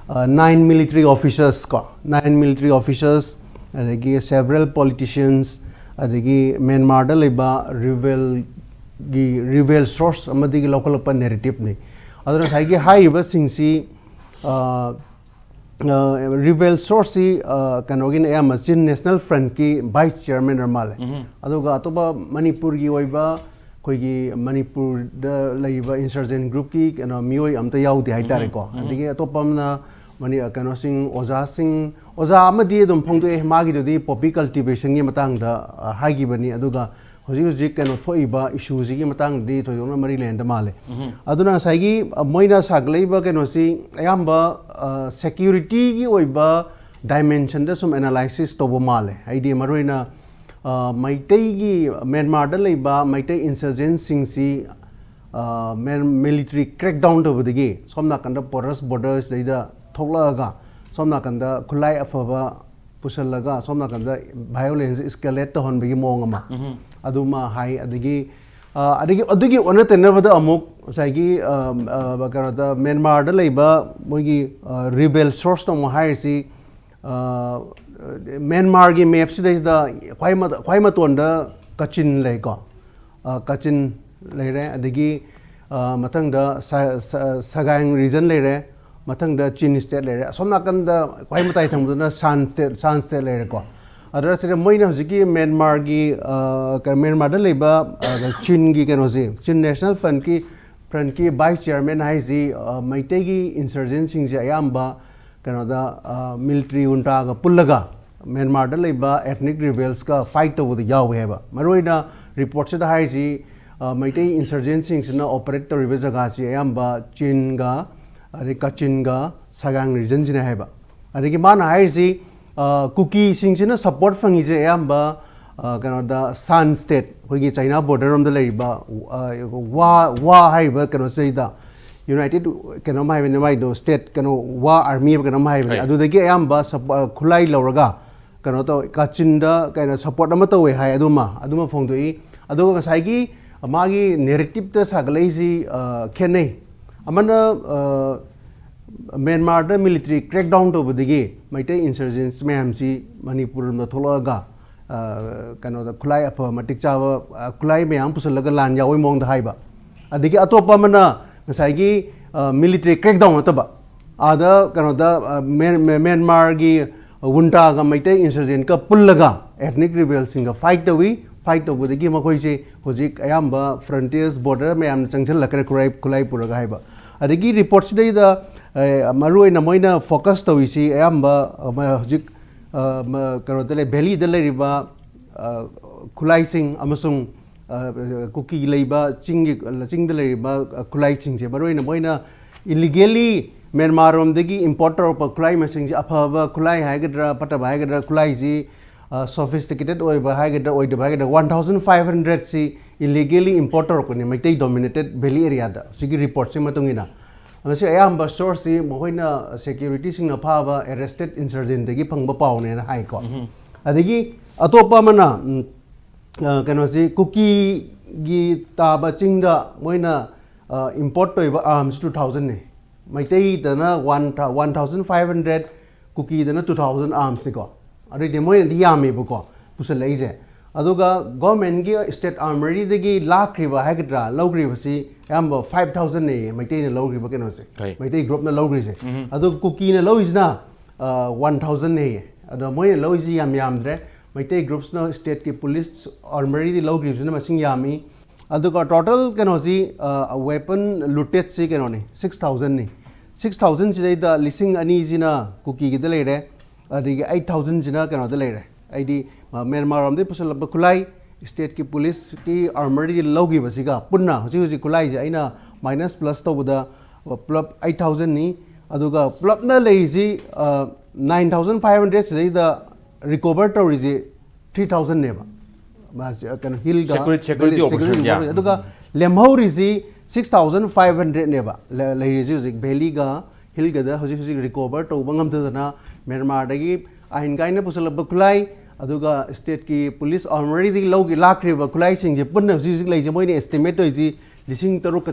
ꯅꯥꯏꯟ ꯃꯤꯂꯤꯇꯔꯤ ꯑꯣꯐꯤꯁꯔꯁ ꯀꯣ, ꯅꯥꯏꯟ ꯃꯤꯂꯤꯇꯔꯤ ꯑꯣꯐꯤꯁꯔꯁ, ꯑꯗꯒꯤ ꯁꯦꯕꯔꯦꯜ ꯄꯣꯂꯤꯇꯤꯁꯤꯌꯟꯁ, ꯑꯗꯒꯤ ꯃ꯭ꯌꯥꯟꯃꯥꯔꯗ ꯂꯩꯕ ꯔꯤꯕꯦꯜꯒꯤ ꯔꯤꯕꯦꯜ ꯁꯣꯔꯁ ꯑꯃꯗꯒꯤ ꯂꯧꯈꯠꯂꯛꯄ ꯅꯦꯔꯦꯇꯤꯞꯅꯤ꯫ ꯑꯗꯨꯅ ꯉꯁꯥꯏꯒꯤ ꯍꯥꯏꯔꯤꯕꯁꯤꯡꯁꯤ ꯔꯤꯕꯦꯜ ꯁꯣꯔꯁꯁꯤ ꯀꯩꯅꯣꯒꯤꯅ ꯑꯌꯥꯝꯕ ꯆꯤꯟ ꯅꯦꯁꯅꯦꯜ ꯐ꯭ꯔꯟꯠꯀꯤ ꯚꯥꯏꯁ ꯆꯤꯌꯔꯃꯦꯟ ꯑꯣꯏꯔ ꯃꯥꯜꯂꯦ꯫ ꯑꯗꯨꯒ ꯑꯇꯣꯞꯄ ꯃꯅꯤꯄꯨꯔꯒꯤ ꯑꯣꯏꯕ ꯑꯩꯈꯣꯏꯒꯤ ꯃꯅꯤꯄꯨꯔꯗ ꯂꯩꯔꯤꯕ ꯏꯟꯁꯔꯖꯦꯟ ꯒ꯭ꯔꯨꯞꯀꯤ ꯀꯩꯅꯣ ꯃꯤꯑꯣꯏ ꯑꯝꯇ ꯌꯥꯎꯗꯦ ꯍꯥꯏꯇꯥꯔꯦꯀꯣ꯫ ꯑꯗꯒꯤ ꯑꯇꯣꯞꯄ ꯑꯃꯅ ꯃꯅꯤ ꯀꯩꯅꯣꯁꯤꯡ ꯑꯣꯖꯥꯁꯤꯡ ꯑꯣꯖꯥ ꯑꯃꯗꯤ ꯑꯗꯨꯝ ꯐꯣꯡꯗꯣꯛꯑꯦ, ꯃꯥꯒꯤꯗꯨꯗꯤ ꯄꯣꯄꯤ ꯀꯜꯇꯤꯚꯦꯁꯟꯒꯤ ꯃꯇꯥꯡꯗ ꯑ, ꯍꯥꯏꯈꯤꯕꯅꯤ꯫ ꯑꯗꯨꯒ ꯍꯧꯖꯤꯛ ꯍꯧꯖꯤꯛ ꯀꯩꯅꯣ ꯊꯣꯛꯏꯕ ꯏꯁꯨꯁꯤꯒꯤ ꯃꯇꯥꯡꯗꯗꯤ ꯊꯣꯏꯗꯣꯛꯅ ꯃꯔꯤ ꯂꯩꯅꯗ ꯃꯥꯜꯂꯦ꯫ ꯑꯗꯨꯅ ꯉꯁꯥꯏꯒꯤ ꯑ, ꯃꯣꯏꯅ ꯁꯥꯒꯠꯂꯛꯏꯕ ꯀꯩꯅꯣꯁꯤ ꯑꯌꯥꯝꯕ ꯁꯦꯀ꯭ꯌꯨꯔꯤꯇꯤꯒꯤ ꯑꯣꯏꯕ ꯗꯥꯏꯃꯦꯟꯁꯟꯗ ꯁꯨꯝ ꯑꯦꯅꯥꯂꯥꯏꯁꯤꯁ ꯇꯧꯕ ꯃꯥꯜꯂꯦ꯫ ꯍꯥꯏꯗꯤ ꯃꯔꯨꯑꯣꯏꯅ ꯑ, ꯃꯩꯇꯩꯒꯤ ꯃ꯭ꯌꯥꯟꯃꯥꯔꯗ ꯂꯩꯕ ꯃꯩꯇꯩ ꯏꯟꯁꯔꯖꯦꯟꯁꯤꯡꯁꯤ ꯃꯤꯂꯤꯇꯔꯤ ꯀ꯭ꯔꯦꯛ ꯗꯥꯎꯟ ꯇꯧꯕꯗꯒꯤ ꯁꯣꯝ ꯅꯥꯀꯟꯗ ꯄꯣꯔꯁ ꯕꯣꯔꯗꯔꯁꯤꯗꯩꯗ ꯊꯣꯛꯂꯛꯑꯒ ꯁꯣꯝ ꯅꯥꯀꯟꯗ ꯈꯨꯠꯂꯥꯏ ꯑꯐꯕ ꯄꯨꯁꯜꯂꯒ ꯁꯣꯝ ꯅꯥꯀꯟꯗ ꯚꯥꯏꯑꯣꯂꯦꯟꯁ ꯏꯁꯀꯦꯂꯦꯠ ꯇꯧꯍꯟꯕꯒꯤ ꯃꯑꯣꯡ ꯑꯃ ꯑꯗꯨꯃ ꯍꯥꯏ꯫ ꯑꯗꯒꯤ ꯑ, ꯑꯗꯒꯤ ꯑꯗꯨꯒꯤ ꯑꯣꯟꯅ ꯇꯩꯅꯕꯗ ꯑꯃꯨꯛ ꯉꯁꯥꯏꯒꯤ ꯑ, ꯑ, ꯀꯩꯅꯣꯗ ꯃ꯭ꯌꯥꯟꯃꯥꯔꯗ ꯂꯩꯕ ꯃꯣꯏꯒꯤ ꯔꯤꯕꯦꯜ ꯁꯣꯔꯁꯇ ꯑꯃꯨꯛ ꯍꯥꯏꯔꯤꯁꯤ ꯑ, ꯃ꯭ꯌꯥꯟꯃꯥꯔꯒꯤ ꯃꯦꯞꯁꯤꯗꯩꯁꯤꯗ ꯈ꯭ꯋꯥꯏ ꯃ- ꯈ꯭ꯋꯥꯏ ꯃꯇꯣꯟꯗ ꯀꯆꯤꯟ ꯂꯩꯀꯣ꯫ ꯑ, ꯀꯆꯤꯟ ꯂꯩꯔꯦ, ꯑꯗꯒꯤ ꯑ, ꯃꯊꯪꯗ ꯁ- ꯁ- ꯁꯒꯥꯡ ꯔꯤꯖꯟ ꯂꯩꯔꯦ, ꯃꯊꯪꯗ ꯆꯤꯟ ꯁ꯭ꯇꯦꯠ ꯂꯩꯔꯦ, ꯑꯁꯣꯝ ꯅꯥꯀꯟꯗ ꯈ꯭ꯋꯥꯏ ꯃꯇꯥꯏ ꯊꯪꯕꯗꯨꯅ ꯁꯥꯟ ꯁ꯭ꯇꯦꯠ ꯁꯥꯟ ꯁ꯭ꯇꯦꯠ ꯂꯩꯔꯦꯀꯣ꯫ ꯑꯗꯨꯗ ꯁꯤꯗ ꯃꯣꯏꯅ ꯍꯧꯖꯤꯛꯀꯤ ꯃ꯭ꯌꯥꯟꯃꯥꯔꯒꯤ ꯑ, ꯀ- ꯃ꯭ꯌꯥꯟꯃꯥꯔꯗ ꯂꯩꯕ ꯑ, ꯆꯤꯟꯒꯤ ꯀꯩꯅꯣꯁꯦ, ꯆꯤꯟ ꯅꯦꯁꯅꯦꯜ ꯐ꯭ꯔꯟꯠꯀꯤ ꯐ꯭ꯔꯟꯠꯀꯤ ꯚꯥꯏꯁ ꯆꯤꯌꯔꯃꯦꯟ ꯍꯥꯏꯁꯤ ꯑ, ꯃꯩꯇꯩꯒꯤ ꯏꯟꯁꯔꯖꯦꯟꯁꯤꯡꯁꯦ ꯑꯌꯥꯝꯕ ꯀꯩꯅꯣꯗ ꯃꯤꯂꯤꯇꯔꯤ ꯎꯟꯇꯥꯒ ꯄꯨꯜꯂꯒ ꯃ꯭ꯌꯥꯟꯃꯥꯔꯗ ꯂꯩꯕ ꯑꯦꯊꯅꯤꯛ ꯔꯤꯕꯦꯜꯁꯀ ꯐꯥꯏꯠ ꯇꯧꯕꯗ ꯌꯥꯎꯋꯦ ꯍꯥꯏꯕ꯫ ꯃꯔꯨꯑꯣꯏꯅ ꯔꯤꯄꯣꯔꯠꯁꯤꯗ ꯍꯥꯏꯔꯤꯁꯤ ꯑ, ꯃꯩꯇꯩ ꯏꯟꯁꯔꯖꯦꯟꯁꯤꯡꯁꯤꯅ ꯑꯣꯄꯔꯦꯠ ꯇꯧꯔꯤꯕ ꯖꯒꯥꯁꯤ ꯑꯌꯥꯝꯕ ꯆꯤꯟꯒ ꯑꯗꯩ ꯀꯆꯤꯟꯒ ꯁꯒꯥꯡ ꯔꯤꯖꯟꯁꯤꯅ ꯍꯥꯏꯕ꯫ ꯑꯗꯒꯤ ꯃꯥꯅ ꯍꯥꯏꯔꯤꯁꯤ ꯑ, ꯀꯨꯀꯤꯁꯤꯡꯁꯤꯅ ꯁꯄꯣꯔꯠ ꯐꯪꯉꯤꯁꯦ ꯑꯌꯥꯝꯕ ꯑ, ꯀꯩꯅꯣꯗ ꯁꯥꯟ ꯁ꯭ꯇꯦꯠ, ꯑꯩꯈꯣꯏꯒꯤ ꯆꯩꯅꯥ ꯕꯣꯔꯗꯔ ꯔꯣꯝꯗ ꯂꯩꯔꯤꯕ ꯑ, ꯋꯥ ꯋꯥ ꯍꯥꯏꯔꯤꯕ ꯀꯩꯅꯣꯁꯤꯗꯩꯗ ꯌꯨꯅꯥꯏꯇꯦꯠ ꯀꯩꯅꯣꯝ ꯍꯥꯏꯕꯅꯤ ꯃꯥꯏꯗꯣ, ꯁ꯭ꯇꯦꯠ ꯀꯩꯅꯣ ꯋꯥ ꯑꯥꯔꯃꯤ ꯍꯥꯏꯕ ꯀꯩꯅꯣꯝ ꯍꯥꯏꯕꯅꯤ꯫ ꯍꯣꯏ꯫ ꯑꯗꯨꯗꯒꯤ ꯑꯌꯥꯝꯕ ꯁꯞ- ꯑ, ꯈꯨꯠꯂꯥꯏ ꯂꯧꯔꯒ ꯀꯩꯅꯣ ꯇꯧ ꯀꯥꯆꯤꯟꯗ ꯀꯩꯅꯣ ꯁꯄꯣꯔꯠ ꯑꯃ ꯇꯧꯋꯦ ꯍꯥꯏ꯫ ꯑꯗꯨꯃ ꯑꯗꯨꯃ ꯐꯣꯡꯗꯣꯛꯏ꯫ ꯑꯗꯨꯒ ꯉꯁꯥꯏꯒꯤ ꯃꯥꯒꯤ ꯅꯦꯔꯦꯇꯤꯞꯇ ꯁꯥꯒꯠꯂꯛꯏꯁꯤ ꯑ, ꯈꯦꯠꯅꯩ꯫ ꯑꯃꯅ ꯑ, ꯃ꯭ꯌꯥꯟꯃꯥꯔꯗ ꯃꯤꯂꯤꯇꯔꯤ ꯀ꯭ꯔꯦꯛ ꯗꯥꯎꯟ ꯇꯧꯕꯗꯒꯤ ꯃꯩꯇꯩ ꯏꯟꯁꯔꯖꯦꯟꯁ ꯃꯌꯥꯝꯁꯤ ꯃꯅꯤꯄꯨꯔ ꯂꯣꯝꯗ ꯊꯣꯛꯂꯛꯑꯒ ꯑ, ꯀꯩꯅꯣꯗ ꯈꯨꯠꯂꯥꯏ ꯑꯐꯕ ꯃꯇꯤꯛ ꯆꯥꯕ ꯑ, ꯈꯨꯠꯂꯥꯏ ꯃꯌꯥꯝ ꯄꯨꯁꯜꯂꯒ ꯂꯥꯟ ꯌꯥꯎꯕꯒꯤ ꯃꯑꯣꯡꯗ ꯍꯥꯏꯕ꯫ ꯑꯗꯒꯤ ꯑꯇꯣꯞꯄ ꯑꯃꯅ ꯉꯁꯥꯏꯒꯤ ꯃꯤꯂꯤꯇꯔꯤ ꯀ꯭ꯔꯦꯛ ꯗꯥꯎꯟ ꯅꯠꯇꯕ ꯑꯥꯗ ꯀꯩꯅꯣꯗ ꯃ꯭ꯌꯥꯟꯃꯥꯔꯒꯤ ꯋꯨꯟꯇꯥꯒ ꯃꯩꯇꯩ ꯏꯟꯁꯔꯖꯦꯟꯀ ꯄꯨꯜꯂꯒ ꯑꯦꯊꯅꯤꯛ ꯔꯤꯕꯦꯜꯁꯤꯡꯒ ꯐꯥꯏꯠ ꯇꯧꯏ꯫ ꯐꯥꯏꯠ ꯇꯧꯕꯗꯒꯤ ꯃꯈꯣꯏꯁꯦ ꯍꯧꯖꯤꯛ ꯑꯌꯥꯝꯕ ꯐ꯭ꯔꯟꯇꯤꯌꯔꯁ ꯕꯣꯔꯗꯔ ꯃꯌꯥꯝꯗ ꯆꯪꯁꯤꯜꯂꯛꯈ꯭ꯔꯦ, ꯈꯨꯠꯂꯥꯏ ꯈꯨꯠꯂꯥꯏ ꯄꯨꯔꯒ ꯍꯥꯏꯕ꯫ ꯑꯗꯒꯤ ꯔꯤꯄꯣꯔꯠꯁꯤꯗꯩꯗ ꯃꯔꯨꯑꯣꯏꯅ ꯃꯣꯏꯅ ꯐꯣꯀꯁ ꯇꯧꯔꯤꯁꯤ ꯑꯌꯥꯝꯕ ꯍꯧꯖꯤꯛ ꯀꯩꯅꯣꯗ ꯂꯩ, ꯚꯦꯂꯤꯗ ꯂꯩꯔꯤꯕ ꯈꯨꯠꯂꯥꯏꯁꯤꯡ ꯑꯃꯁꯨꯡ ꯀꯨꯀꯤ ꯂꯩꯕ ꯆꯤꯡꯒꯤ, ꯆꯤꯡꯗ ꯂꯩꯔꯤꯕ ꯈꯨꯠꯂꯥꯏꯁꯤꯡꯁꯦ ꯃꯔꯨꯑꯣꯏꯅ ꯃꯣꯏꯅ ꯏꯂꯤꯒꯦꯜꯂꯤ ꯃ꯭ꯌꯥꯟꯃꯥꯔꯔꯣꯝꯗꯒꯤ ꯏꯝꯄꯣꯔꯠ ꯇꯧꯔꯛꯄ ꯈꯨꯠꯂꯥꯏ ꯃꯁꯤꯡꯁꯦ, ꯑꯐꯕ ꯈꯨꯠꯂꯥꯏ ꯍꯥꯏꯒꯗ꯭ꯔꯥ ꯐꯠꯇꯕ ꯍꯥꯏꯒꯗ꯭ꯔꯥ, ꯈꯨꯠꯂꯥꯏꯁꯤ ꯁꯣꯐꯤꯁꯇꯤꯀꯦꯇꯦꯠ ꯑꯣꯏꯕ ꯍꯥꯏꯒꯗ꯭ꯔꯥ ꯑꯣꯏꯗꯕ ꯍꯥꯏꯒꯗ꯭ꯔꯥ, ꯋꯥꯟ ꯊꯥꯎꯖꯟ ꯐꯥꯏꯚ ꯍꯟꯗ꯭ꯔꯦꯠꯁꯤ ꯏꯂꯤꯒꯦꯜꯂꯤ ꯏꯝꯄꯣꯔꯠ ꯇꯧꯔꯛꯄꯅꯤ ꯃꯩꯇꯩ ꯗꯣꯃꯤꯅꯦꯇꯦꯠ ꯚꯦꯂꯤ ꯑꯦꯔꯤꯌꯥꯗ꯫ ꯁꯤꯒꯤ ꯔꯤꯄꯣꯔꯠꯁꯤ ꯃꯇꯨꯡ ꯏꯟꯅ ꯃꯁꯤ ꯑꯌꯥꯝꯕ ꯁꯣꯔꯁꯁꯤ ꯃꯈꯣꯏꯅ ꯁꯦꯀ꯭ꯌꯨꯔꯤꯇꯤꯁꯤꯡꯅ ꯐꯥꯕ ꯑꯦꯔꯦꯁꯇꯦꯠ ꯏꯟꯁꯔꯖꯦꯟꯗꯒꯤ ꯐꯪꯕ ꯄꯥꯎꯅꯦꯅ ꯍꯥꯏꯀꯣ꯫ ꯑꯗꯒꯤ ꯑꯇꯣꯞꯄ ꯑꯃꯅ ꯀꯩꯅꯣꯁꯤ ꯀꯨꯀꯤꯒꯤ ꯇꯥꯕ ꯆꯤꯡꯗ ꯃꯣꯏꯅ ꯏꯝꯄꯣꯔꯠ ꯇꯧꯔꯤꯕ ꯑꯥꯔꯝꯁ ꯇꯨ ꯊꯥꯎꯖꯟꯅꯤ꯫ ꯃꯩꯇꯩꯗꯅ one one thousand five hundred, ꯀꯨꯀꯤꯗꯅ ꯇꯨ ꯊꯥꯎꯖꯟ ꯑꯥꯔꯝꯁꯅꯤꯀꯣ꯫ ꯑꯗꯨꯏꯗꯤ ꯃꯣꯏꯅꯗꯤ ꯌꯥꯝꯃꯦꯕꯀꯣ ꯄꯨꯁꯜꯂꯛꯏꯁꯦ꯫ ꯑꯗꯨꯒ ꯒꯣꯔꯃꯦꯟꯒꯤ ꯁ꯭ꯇꯦꯠ ꯑꯥꯔꯃꯔꯤꯗꯒꯤ ꯂꯥꯛꯈ꯭ꯔꯤꯕ ꯍꯥꯏꯒꯗ꯭ꯔꯥ, ꯂꯧꯈ꯭ꯔꯤꯕꯁꯤ ꯑꯌꯥꯝꯕ ꯐꯥꯏꯚ ꯊꯥꯎꯖꯟꯅꯦꯌꯦ ꯃꯩꯇꯩꯅ ꯂꯧꯈ꯭ꯔꯤꯕ ꯀꯩꯅꯣꯁꯦ, ꯀꯩ? ꯃꯩꯇꯩ ꯒ꯭ꯔꯨꯞꯅ ꯂꯧꯈ꯭ꯔꯤꯁꯦ꯫ ꯎꯝ꯫ ꯑꯗꯨꯒ ꯀꯨꯀꯤꯅ ꯂꯧꯔꯤꯁꯤꯅ ꯋꯥꯟ ꯊꯥꯎꯖꯟꯅꯦꯌꯦ꯫ ꯑꯗꯣ ꯃꯣꯏꯅ ꯂꯧꯔꯤꯁꯤ ꯌꯥꯝ ꯌꯥꯝꯗ꯭ꯔꯦ꯫ ꯃꯩꯇꯩ ꯒ꯭ꯔꯨꯞꯁꯅ ꯁ꯭ꯇꯦꯠꯀꯤ ꯄꯨꯂꯤꯁ ꯑꯥꯔꯃꯔꯤꯗꯤ ꯂꯧꯈ꯭ꯔꯤꯕꯁꯤꯅ ꯃꯁꯤꯡ ꯌꯥꯝꯃꯤ꯫ ꯑꯗꯨꯒ ꯇꯣꯇꯦꯜ ꯀꯩꯅꯣꯁꯤ, ꯋꯦꯄꯟ ꯂꯨꯇꯦꯠꯁꯤ ꯀꯩꯅꯣꯅꯤ, ꯁꯤꯛꯁ ꯊꯥꯎꯖꯟꯅꯤ꯫ ꯁꯤꯛꯁ ꯊꯥꯎꯖꯟꯁꯤꯗꯩꯗ ꯂꯤꯁꯤꯡ ꯑꯅꯤꯁꯤꯅ ꯀꯨꯀꯤꯒꯤꯗ ꯂꯩꯔꯦ, ꯑꯗꯒꯤ ꯑꯩꯠ ꯊꯥꯎꯖꯟꯁꯤꯅ ꯀꯩꯅꯣꯗ ꯂꯩꯔꯦ, ꯍꯥꯏꯗꯤ ꯃ꯭ꯌꯥꯟꯃꯥꯔ ꯂꯣꯝꯗꯒꯤ ꯄꯨꯁꯜꯂꯛꯄ ꯈꯨꯠꯂꯥꯏ, ꯁ꯭ꯇꯦꯠꯀꯤ ꯄꯨꯂꯤꯁꯀꯤ ꯑꯥꯔꯃꯔꯤ ꯂꯧꯈꯤꯕꯁꯤꯒ ꯄꯨꯟꯅ ꯍꯧꯖꯤꯛ ꯍꯧꯖꯤꯛ ꯈꯨꯠꯂꯥꯏꯁꯦ ꯑꯩꯅ ꯃꯥꯏꯅꯁ ꯄ꯭ꯂꯁ ꯇꯧꯕꯗ ꯄꯨꯂꯞ ꯑꯩꯠ ꯊꯥꯎꯖꯟꯅꯤ꯫ ꯑꯗꯨꯒ ꯄꯨꯂꯞꯅ ꯂꯩꯔꯤꯁꯤ ꯅꯥꯏꯟ ꯊꯥꯎꯖꯟ ꯐꯥꯏꯚ ꯍꯟꯗ꯭ꯔꯦꯠ ꯁꯤꯗꯩꯗ ꯔꯤꯀꯣꯚꯔ ꯇꯧꯔꯤꯁꯤ ꯊ꯭ꯔꯤ ꯊꯥꯎꯖꯟꯅꯦꯕ꯫ ꯃꯥꯁꯦ, ꯀꯩꯅꯣ, ꯍꯤꯜꯒ ꯁꯦꯀ꯭ꯌꯨꯔꯤꯇꯤ, ꯁꯦꯀ꯭ꯌꯨꯔꯤꯇꯤ ꯚꯦꯂꯤ-, ꯑꯣꯄꯔꯦꯁꯟ, ꯁꯦꯀ꯭ꯌꯨꯔꯤꯇꯤ ꯌꯥ꯫ ꯑꯣꯄꯔꯦꯁꯟ꯫ ꯑꯗꯨꯒ ꯂꯦꯝꯍꯧꯔꯤꯁꯤ ꯁꯤꯛꯁ ꯊꯥꯎꯖꯟ ꯐꯥꯏꯚ ꯍꯟꯗ꯭ꯔꯦꯠꯅꯦꯕ꯫ ꯂꯩ-, ꯂꯩꯔꯤꯁꯤ ꯍꯧꯖꯤꯛ ꯚꯦꯂꯤꯒ ꯍꯤꯜꯒꯗ ꯍꯧꯖꯤꯛ ꯍꯧꯖꯤꯛ ꯔꯤꯀꯣꯚꯔ ꯇꯧꯕ ꯉꯝꯗꯗꯅ ꯃ꯭ꯌꯥꯟꯃꯥꯔꯗꯒꯤ ꯑꯥꯏꯟ ꯀꯥꯏꯅ ꯄꯨꯁꯜꯂꯛꯄ ꯈꯨꯠꯂꯥꯏ, ꯑꯗꯨꯒ ꯁ꯭ꯇꯦꯠꯀꯤ ꯄꯨꯂꯤꯁ ꯑꯥꯔꯃꯔꯤꯗꯒꯤ ꯂꯧꯒꯤ-, ꯂꯥꯛꯈ꯭ꯔꯤꯕ ꯈꯨꯠꯂꯥꯏꯁꯤꯡꯁꯦ ꯄꯨꯟꯅ ꯍꯧꯖꯤꯛ ꯍꯧꯖꯤꯛ ꯂꯩꯁꯦ ꯃꯣꯏꯅ ꯑꯦꯁꯇꯤꯃꯦꯠ ꯇꯧꯔꯤꯁꯤ ꯂꯤꯁꯤꯡ ꯇꯔꯨꯛꯀ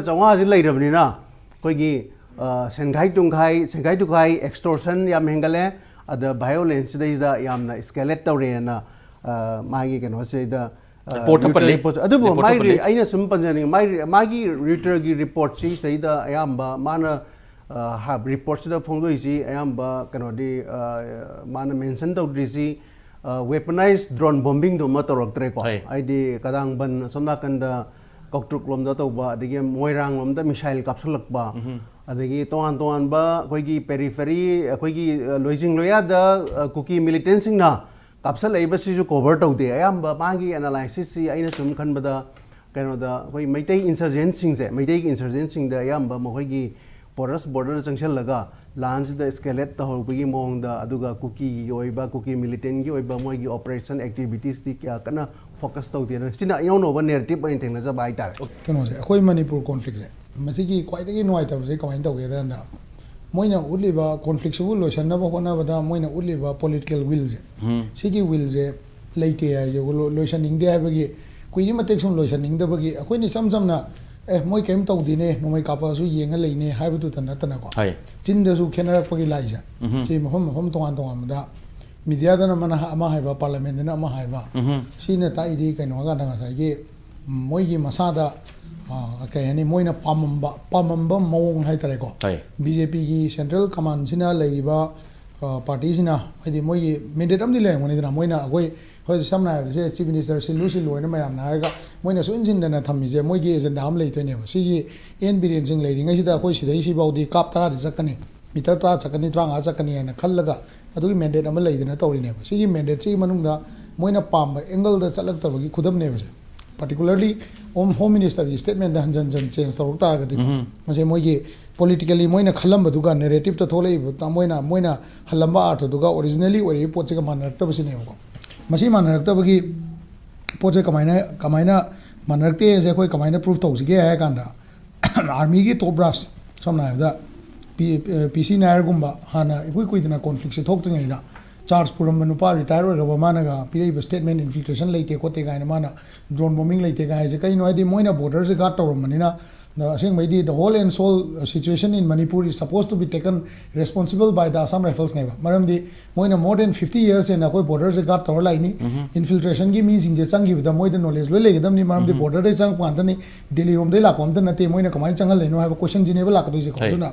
ꯆꯥꯝꯃꯉꯥꯁꯦ ꯂꯩꯔꯕꯅꯤꯅ ꯑꯩꯈꯣꯏꯒꯤ, ꯑ, ꯁꯦꯟꯈꯥꯏ ꯇꯨꯝꯈꯥꯏ, ꯁꯦꯟꯈꯥꯏ ꯇꯨꯝꯈꯥꯏ, ꯑꯦꯛꯁꯇꯣꯔꯁꯟ ꯌꯥꯝ ꯍꯦꯟꯒꯠꯂꯦ꯫ ꯑꯗ ꯚꯥꯏꯑꯣꯂꯦꯟꯁꯁꯤꯗꯩꯁꯤꯗ ꯌꯥꯝꯅ ꯏꯁꯀꯦꯂꯦꯠ ꯇꯧꯔꯦꯅ, ꯑ, ꯃꯥꯒꯤ ꯀꯩꯅꯣꯁꯤꯗ Report ꯇ ꯄꯜꯂꯤ꯫ Report, ꯑꯗꯨꯕꯨ Report ꯇ ꯃꯥꯏ ꯄꯜꯂꯤ꯫ ꯑꯩꯅ ꯁꯨꯝ ꯄꯟꯖꯅꯤꯡꯉꯤ, ꯃꯥꯏ ꯃꯥꯒꯤ ꯔꯤꯇꯔꯒꯤ ꯔꯤꯄꯣꯔꯠꯁꯤ ꯁꯤꯗꯩꯗ ꯑꯌꯥꯝꯕ ꯃꯥꯅ ꯔꯤꯄꯣꯔꯠꯁꯤꯗ ꯐꯣꯡꯗꯣꯛꯏꯁꯤ ꯑꯌꯥꯝꯕ ꯀꯩꯅꯣꯗꯤ, ꯑ, ꯃꯥꯅ ꯃꯦꯟꯁꯟ ꯇꯧꯗ꯭ꯔꯤꯁꯤ ꯋꯦꯄꯅꯥꯏꯖ ꯗ꯭ꯔꯣꯟ ꯕꯣꯝꯕꯤꯡꯗꯨꯃ ꯇꯧꯔꯛꯇ꯭ꯔꯦꯀꯣ꯫ ꯍꯣꯏ꯫ ꯍꯥꯏꯗꯤ ꯀꯗꯥꯡꯕꯟ ꯑꯁꯣꯝ ꯅꯥꯀꯟꯗ ꯀꯧꯇ꯭ꯔꯨꯛ ꯂꯣꯝꯗ ꯇꯧꯕ, ꯑꯗꯒꯤ ꯃꯣꯏꯔꯥꯡ ꯂꯣꯝꯗ ꯃꯤꯁꯥꯏꯜ ꯀꯥꯞꯁꯤꯜꯂꯛꯄ, ꯑꯗꯒꯤ ꯇꯣꯉꯥꯟ ꯇꯣꯉꯥꯟꯕ ꯑꯩꯈꯣꯏꯒꯤ ꯄꯦꯔꯤꯐꯦꯔꯤ, ꯑꯩꯈꯣꯏꯒꯤ, ꯑ, ꯂꯣꯏꯖꯤꯡ ꯂꯣꯏꯌꯥꯗ, ꯑ, ꯀꯨꯀꯤ ꯃꯤꯂꯤꯇꯦꯟꯁꯤꯡꯅ ꯀꯥꯞꯁꯤꯜꯂꯛꯏꯕꯁꯤꯁꯨ ꯀꯣꯚꯔ ꯇꯧꯗꯦ꯫ ꯑꯌꯥꯝꯕ ꯃꯥꯒꯤ ꯑꯦꯅꯥꯂꯥꯏꯁꯤꯁꯁꯤ ꯑꯩꯅ ꯁꯨꯝ ꯈꯟꯕꯗ ꯀꯩꯅꯣꯗ ꯑꯩꯈꯣꯏ ꯃꯩꯇꯩ ꯏꯟꯁꯔꯖꯦꯟꯁꯤꯡꯁꯦ, ꯃꯩꯇꯩꯒꯤ ꯏꯟꯁꯔꯖꯦꯟꯁꯤꯡꯗ ꯑꯌꯥꯝꯕ ꯃꯈꯣꯏꯒꯤ ꯄꯣꯔꯁ ꯕꯣꯔꯗꯔꯗ ꯆꯪꯁꯤꯜꯂꯒ ꯂꯥꯟꯁꯤꯗ ꯏꯁꯀꯦꯂꯦꯠ ꯇꯧꯍꯧꯕꯒꯤ ꯃꯑꯣꯡꯗ, ꯑꯗꯨꯒ ꯀꯨꯀꯤꯒꯤ ꯑꯣꯏꯕ, ꯀꯨꯀꯤ ꯃꯤꯂꯤꯇꯦꯟꯒꯤ ꯑꯣꯏꯕ ꯃꯣꯏꯒꯤ ꯑꯣꯄꯔꯦꯁꯟ ꯑꯦꯛꯇꯤꯚꯤꯇꯤꯁꯇꯤ ꯀꯌꯥ ꯀꯟꯅ ꯐꯣꯀꯁ ꯇꯧꯗꯦ꯫ ꯑꯗꯨꯅ ꯁꯤꯅ ꯑꯅꯧ ꯑꯅꯧꯕ ꯅꯦꯔꯦꯇꯤꯞ ꯑꯣꯏꯅ ꯊꯦꯡꯅꯖꯕ ꯍꯥꯏꯇꯥꯔꯦ꯫ ꯀꯩꯅꯣꯁꯦ, ꯑꯩꯈꯣꯏ ꯃꯅꯤꯄꯨꯔ ꯀꯣꯟꯐ꯭ꯂꯤꯛꯁꯦ, ꯃꯁꯤꯒꯤ ꯈ꯭ꯋꯥꯏꯗꯒꯤ ꯅꯨꯡꯉꯥꯏꯇꯕꯁꯦ ꯀꯃꯥꯏꯅ ꯇꯧꯒꯦ ꯍꯥꯏ ꯀꯥꯟꯗ, ꯃꯣꯏꯅ ꯎꯠꯂꯤꯕ ꯀꯣꯟꯐ꯭ꯂꯤꯛꯁꯤꯕꯨ ꯂꯣꯏꯁꯤꯟꯅꯕ ꯍꯣꯠꯅꯕꯗ ꯃꯣꯏꯅ ꯎꯠꯂꯤꯕ ꯄꯣꯂꯤꯇꯤꯀꯦꯜ ꯋꯤꯜꯁꯦ, ꯁꯤꯒꯤ ꯋꯤꯜꯁꯦ ꯂꯩꯇꯦ ꯍꯥꯏꯁꯦ, ꯂꯣ- ꯂꯣꯏꯁꯤꯟꯅꯤꯡꯗꯦ ꯍꯥꯏꯕꯒꯤ, ꯀꯨꯏꯔꯤ ꯃꯇꯦꯛ ꯁꯨꯝ ꯂꯣꯏꯁꯤꯟꯅꯤꯡꯗꯕꯒꯤ, ꯑꯩꯈꯣꯏꯅ ꯏꯆꯝ ꯆꯝꯅ, "ꯑꯦ, ꯃꯣꯏ ꯀꯔꯤꯝ ꯇꯧꯗꯦꯅꯦ, ꯅꯣꯡꯃꯩ ꯀꯥꯞꯄꯛꯑꯁꯨ ꯌꯦꯡꯉ ꯂꯩꯅꯦ" ꯍꯥꯏꯕꯗꯨꯇ ꯅꯠꯇꯅꯀꯣ, ꯍꯣꯏ꯫ ꯆꯤꯟꯗꯁꯨ ꯈꯦꯠꯅꯔꯛꯄꯒꯤ ꯂꯥꯏꯁꯦ, ꯁꯤ ꯃꯐꯝ ꯃꯐꯝ ꯇꯣꯉꯥꯟ ꯇꯣꯉꯥꯟꯕꯗ, ꯃꯤꯗꯤꯌꯥꯗꯅ ꯑꯃꯅ ꯑꯃ ꯍꯥꯏꯕ, ꯄꯥꯔꯂꯤꯌꯥꯃꯦꯟꯗꯅ ꯑꯃ ꯍꯥꯏꯕ, ꯁꯤꯅ ꯇꯥꯛꯏꯗꯤ ꯀꯩꯅꯣ ꯍꯥꯏ ꯀꯥꯟꯗ ꯉꯁꯥꯏꯒꯤ, ꯎꯝ, ꯃꯣꯏꯒꯤ ꯃꯁꯥꯗ, ꯑ, ꯀꯩ ꯍꯥꯏꯅꯤ, ꯃꯣꯏꯅ ꯄꯥꯝꯃꯝꯕ, ꯄꯥꯝꯃꯝꯕ ꯃꯑꯣꯡ ꯍꯥꯏꯇꯥꯔꯦꯀꯣ꯫ ꯍꯣꯏ꯫ ꯕꯤ ꯖꯦ ꯄꯤꯒꯤ ꯁꯦꯟꯇ꯭ꯔꯦꯜ ꯀꯃꯥꯟꯁꯤꯅ ꯂꯩꯔꯤꯕ, ꯑ, ꯄꯥꯔꯇꯤꯁꯤꯅ, ꯍꯥꯏꯗꯤ ꯃꯣꯏꯒꯤ ꯃꯦꯟꯗꯦꯠ ꯑꯃꯗꯤ ꯂꯩꯔꯝꯒꯅꯤꯗꯅ, ꯃꯣꯏꯅ ꯑꯩꯈꯣꯏ, ꯍꯣꯏ, ꯁꯝꯅ ꯍꯥꯏꯔꯕꯗ ꯆꯤꯐ ꯃꯤꯅꯤꯁꯇꯔ ꯁꯤꯜꯂꯨ ꯁꯤꯜꯂꯨ ꯍꯥꯏꯅ ꯃꯌꯥꯝꯅ ꯍꯥꯏꯔꯒ ꯃꯣꯏꯅ ꯁꯣꯏꯍꯟ ꯁꯤꯟꯗꯅ ꯊꯝꯃꯤꯁꯦ ꯃꯣꯏꯒꯤ ꯑꯦꯖꯦꯟꯗꯥ ꯑꯃ ꯂꯩꯗꯣꯏꯅꯦꯕ꯫ ꯁꯤꯒꯤ ꯑꯦꯟ ꯕꯤꯔꯦꯟ ꯁꯤꯡ ꯂꯩꯔꯤꯉꯩꯁꯤꯗ ꯑꯩꯈꯣꯏ ꯁꯤꯗꯩ ꯁꯤꯐꯥꯎꯗꯤ ꯀꯥꯞ ꯇꯔꯥꯗꯤ ꯆꯠꯀꯅꯤ, ꯃꯤꯇꯔ ꯇꯔꯥ ꯆꯠꯀꯅꯤ, ꯇꯔꯥꯃꯉꯥ ꯆꯠꯀꯅꯤ ꯍꯥꯏꯅ ꯈꯜꯂꯒ ꯑꯗꯨꯒꯤ ꯃꯦꯟꯗꯦꯠ ꯑꯃ ꯂꯩꯗꯅ ꯇꯧꯔꯤꯅꯦꯕ꯫ ꯁꯤꯒꯤ ꯃꯦꯟꯗꯦꯠꯁꯤꯒꯤ ꯃꯅꯨꯡꯗ ꯃꯣꯏꯅ ꯄꯥꯝꯕ ꯑꯦꯡꯒꯜꯗ ꯆꯠꯂꯛꯇꯕꯒꯤ ꯈꯨꯗꯝꯅꯦꯕꯁꯦ꯫ ꯄꯥꯔꯇꯤꯀꯨꯂꯔꯂꯤ ꯍꯣꯝ, ꯍꯣꯝ ꯃꯤꯅꯤꯁꯇꯔꯒꯤ ꯁ꯭ꯇꯦꯠꯃꯦꯟꯗ ꯍꯟꯖꯟ ꯍꯟꯖꯟ ꯆꯦꯟꯖ ꯇꯧꯔꯛ ꯇꯥꯔꯒꯗꯤ, ꯃꯁꯤ ꯃꯣꯏꯒꯤ ꯄꯣꯂꯤꯇꯤꯀꯦꯜꯂꯤ ꯃꯣꯏꯅ ꯈꯜꯂꯝꯕꯗꯨꯒ ꯅꯦꯔꯦꯇꯤꯞꯇ ꯊꯣꯛꯂꯛꯏꯕ, ꯃꯣꯏꯅ, ꯃꯣꯏꯅ ꯍꯜꯂꯝꯕ ꯑꯥꯔꯊꯗꯨꯒ ꯑꯣꯔꯤꯖꯤꯅꯦꯜꯂꯤ ꯑꯣꯏꯔꯛꯏꯕ ꯄꯣꯠꯁꯤꯒ ꯃꯥꯟꯅꯔꯛꯇꯕꯁꯤꯅꯦꯕꯀꯣ꯫ ꯃꯁꯤ ꯃꯥꯟꯅꯔꯛꯇꯕꯒꯤ ꯄꯣꯠꯁꯦ ꯀꯃꯥꯏꯅ, ꯀꯃꯥꯏꯅ ꯃꯥꯟꯅꯔꯛꯇꯦ ꯍꯥꯏꯁꯦ ꯑꯩꯈꯣꯏ ꯀꯃꯥꯏꯅ ꯄ꯭ꯔꯨꯐ ꯇꯧꯁꯤꯒꯦ ꯍꯥꯏ ꯀꯥꯟꯗ, ꯑꯥꯔꯃꯤꯒꯤ ꯇꯣꯞ ꯕ꯭ꯔꯥꯁ, ꯁꯝꯅ ꯍꯥꯏꯔꯕꯗ ꯄꯤ, ꯄꯤ ꯁꯤ ꯅꯥꯌꯔꯒꯨꯝꯕ, ꯍꯥꯟꯅ ꯏꯀꯨꯏ ꯀꯨꯏꯗꯅ ꯀꯣꯟꯐ꯭ꯂꯤꯛꯁꯦ ꯊꯣꯛꯇ꯭ꯔꯤꯉꯩꯗ ꯆꯥꯔꯖ ꯄꯨꯔꯝꯕ ꯅꯨꯄꯥ, ꯔꯤꯇꯥꯌꯔ ꯑꯣꯏꯔꯕ, ꯃꯥꯅꯒ ꯄꯤꯔꯛꯏꯕ ꯁ꯭ꯇꯦꯠꯃꯦꯟ, "ꯏꯟꯐꯤꯜꯇ꯭ꯔꯦꯁꯟ ꯂꯩꯇꯦ ꯈꯣꯠꯇꯦ" ꯀꯥꯏꯅ, ꯃꯥꯅ ꯗ꯭ꯔꯣꯟ ꯕꯣꯝꯕꯤꯡ ꯂꯩꯇꯦ ꯀꯥꯏ ꯍꯥꯏꯁꯦ ꯀꯩꯅꯣ ꯍꯥꯏꯗꯤ, ꯃꯣꯏꯅ ꯕꯣꯔꯗꯔꯁꯦ ꯒꯥꯔꯗ ꯇꯧꯔꯝꯕꯅꯤꯅ ꯑꯁꯦꯡꯕꯩꯗꯤ the whole and sole situation in Manipur is supposed to be taken responsible by the Assam Riflesꯅꯦꯕ꯫ ꯃꯔꯝꯗꯤ ꯃꯣꯏꯅ more than fifty years ꯍꯦꯟꯅ ꯑꯩꯈꯣꯏ borderꯁꯦ guard ꯇꯧꯔ ꯂꯥꯛꯏꯅꯤ꯫ Infiltrationꯒꯤ ꯃꯤꯁꯤꯡꯁꯦ ꯆꯪꯈꯤꯕꯗ ꯃꯣꯏꯗ knowledge ꯂꯣꯏ ꯂꯩꯒꯗꯕꯅꯤ, ꯃꯔꯝꯗꯤ borderꯗꯒꯤ ꯆꯪꯉꯛꯄ ꯉꯥꯛꯇꯅꯤ, ꯗꯦꯜꯂꯤꯔꯣꯝꯗꯒꯤ ꯂꯥꯛꯄ ꯑꯝꯇ ꯅꯠꯇꯦ꯫ ꯃꯣꯏꯅ ꯀꯃꯥꯏꯅ ꯆꯪꯍꯜꯂꯤꯅꯣ ꯍꯥꯏꯕ questionꯁꯤꯅꯦꯕ ꯂꯥꯛꯀꯗꯣꯏꯁꯦꯀꯣ꯫ ꯑꯗꯨꯅ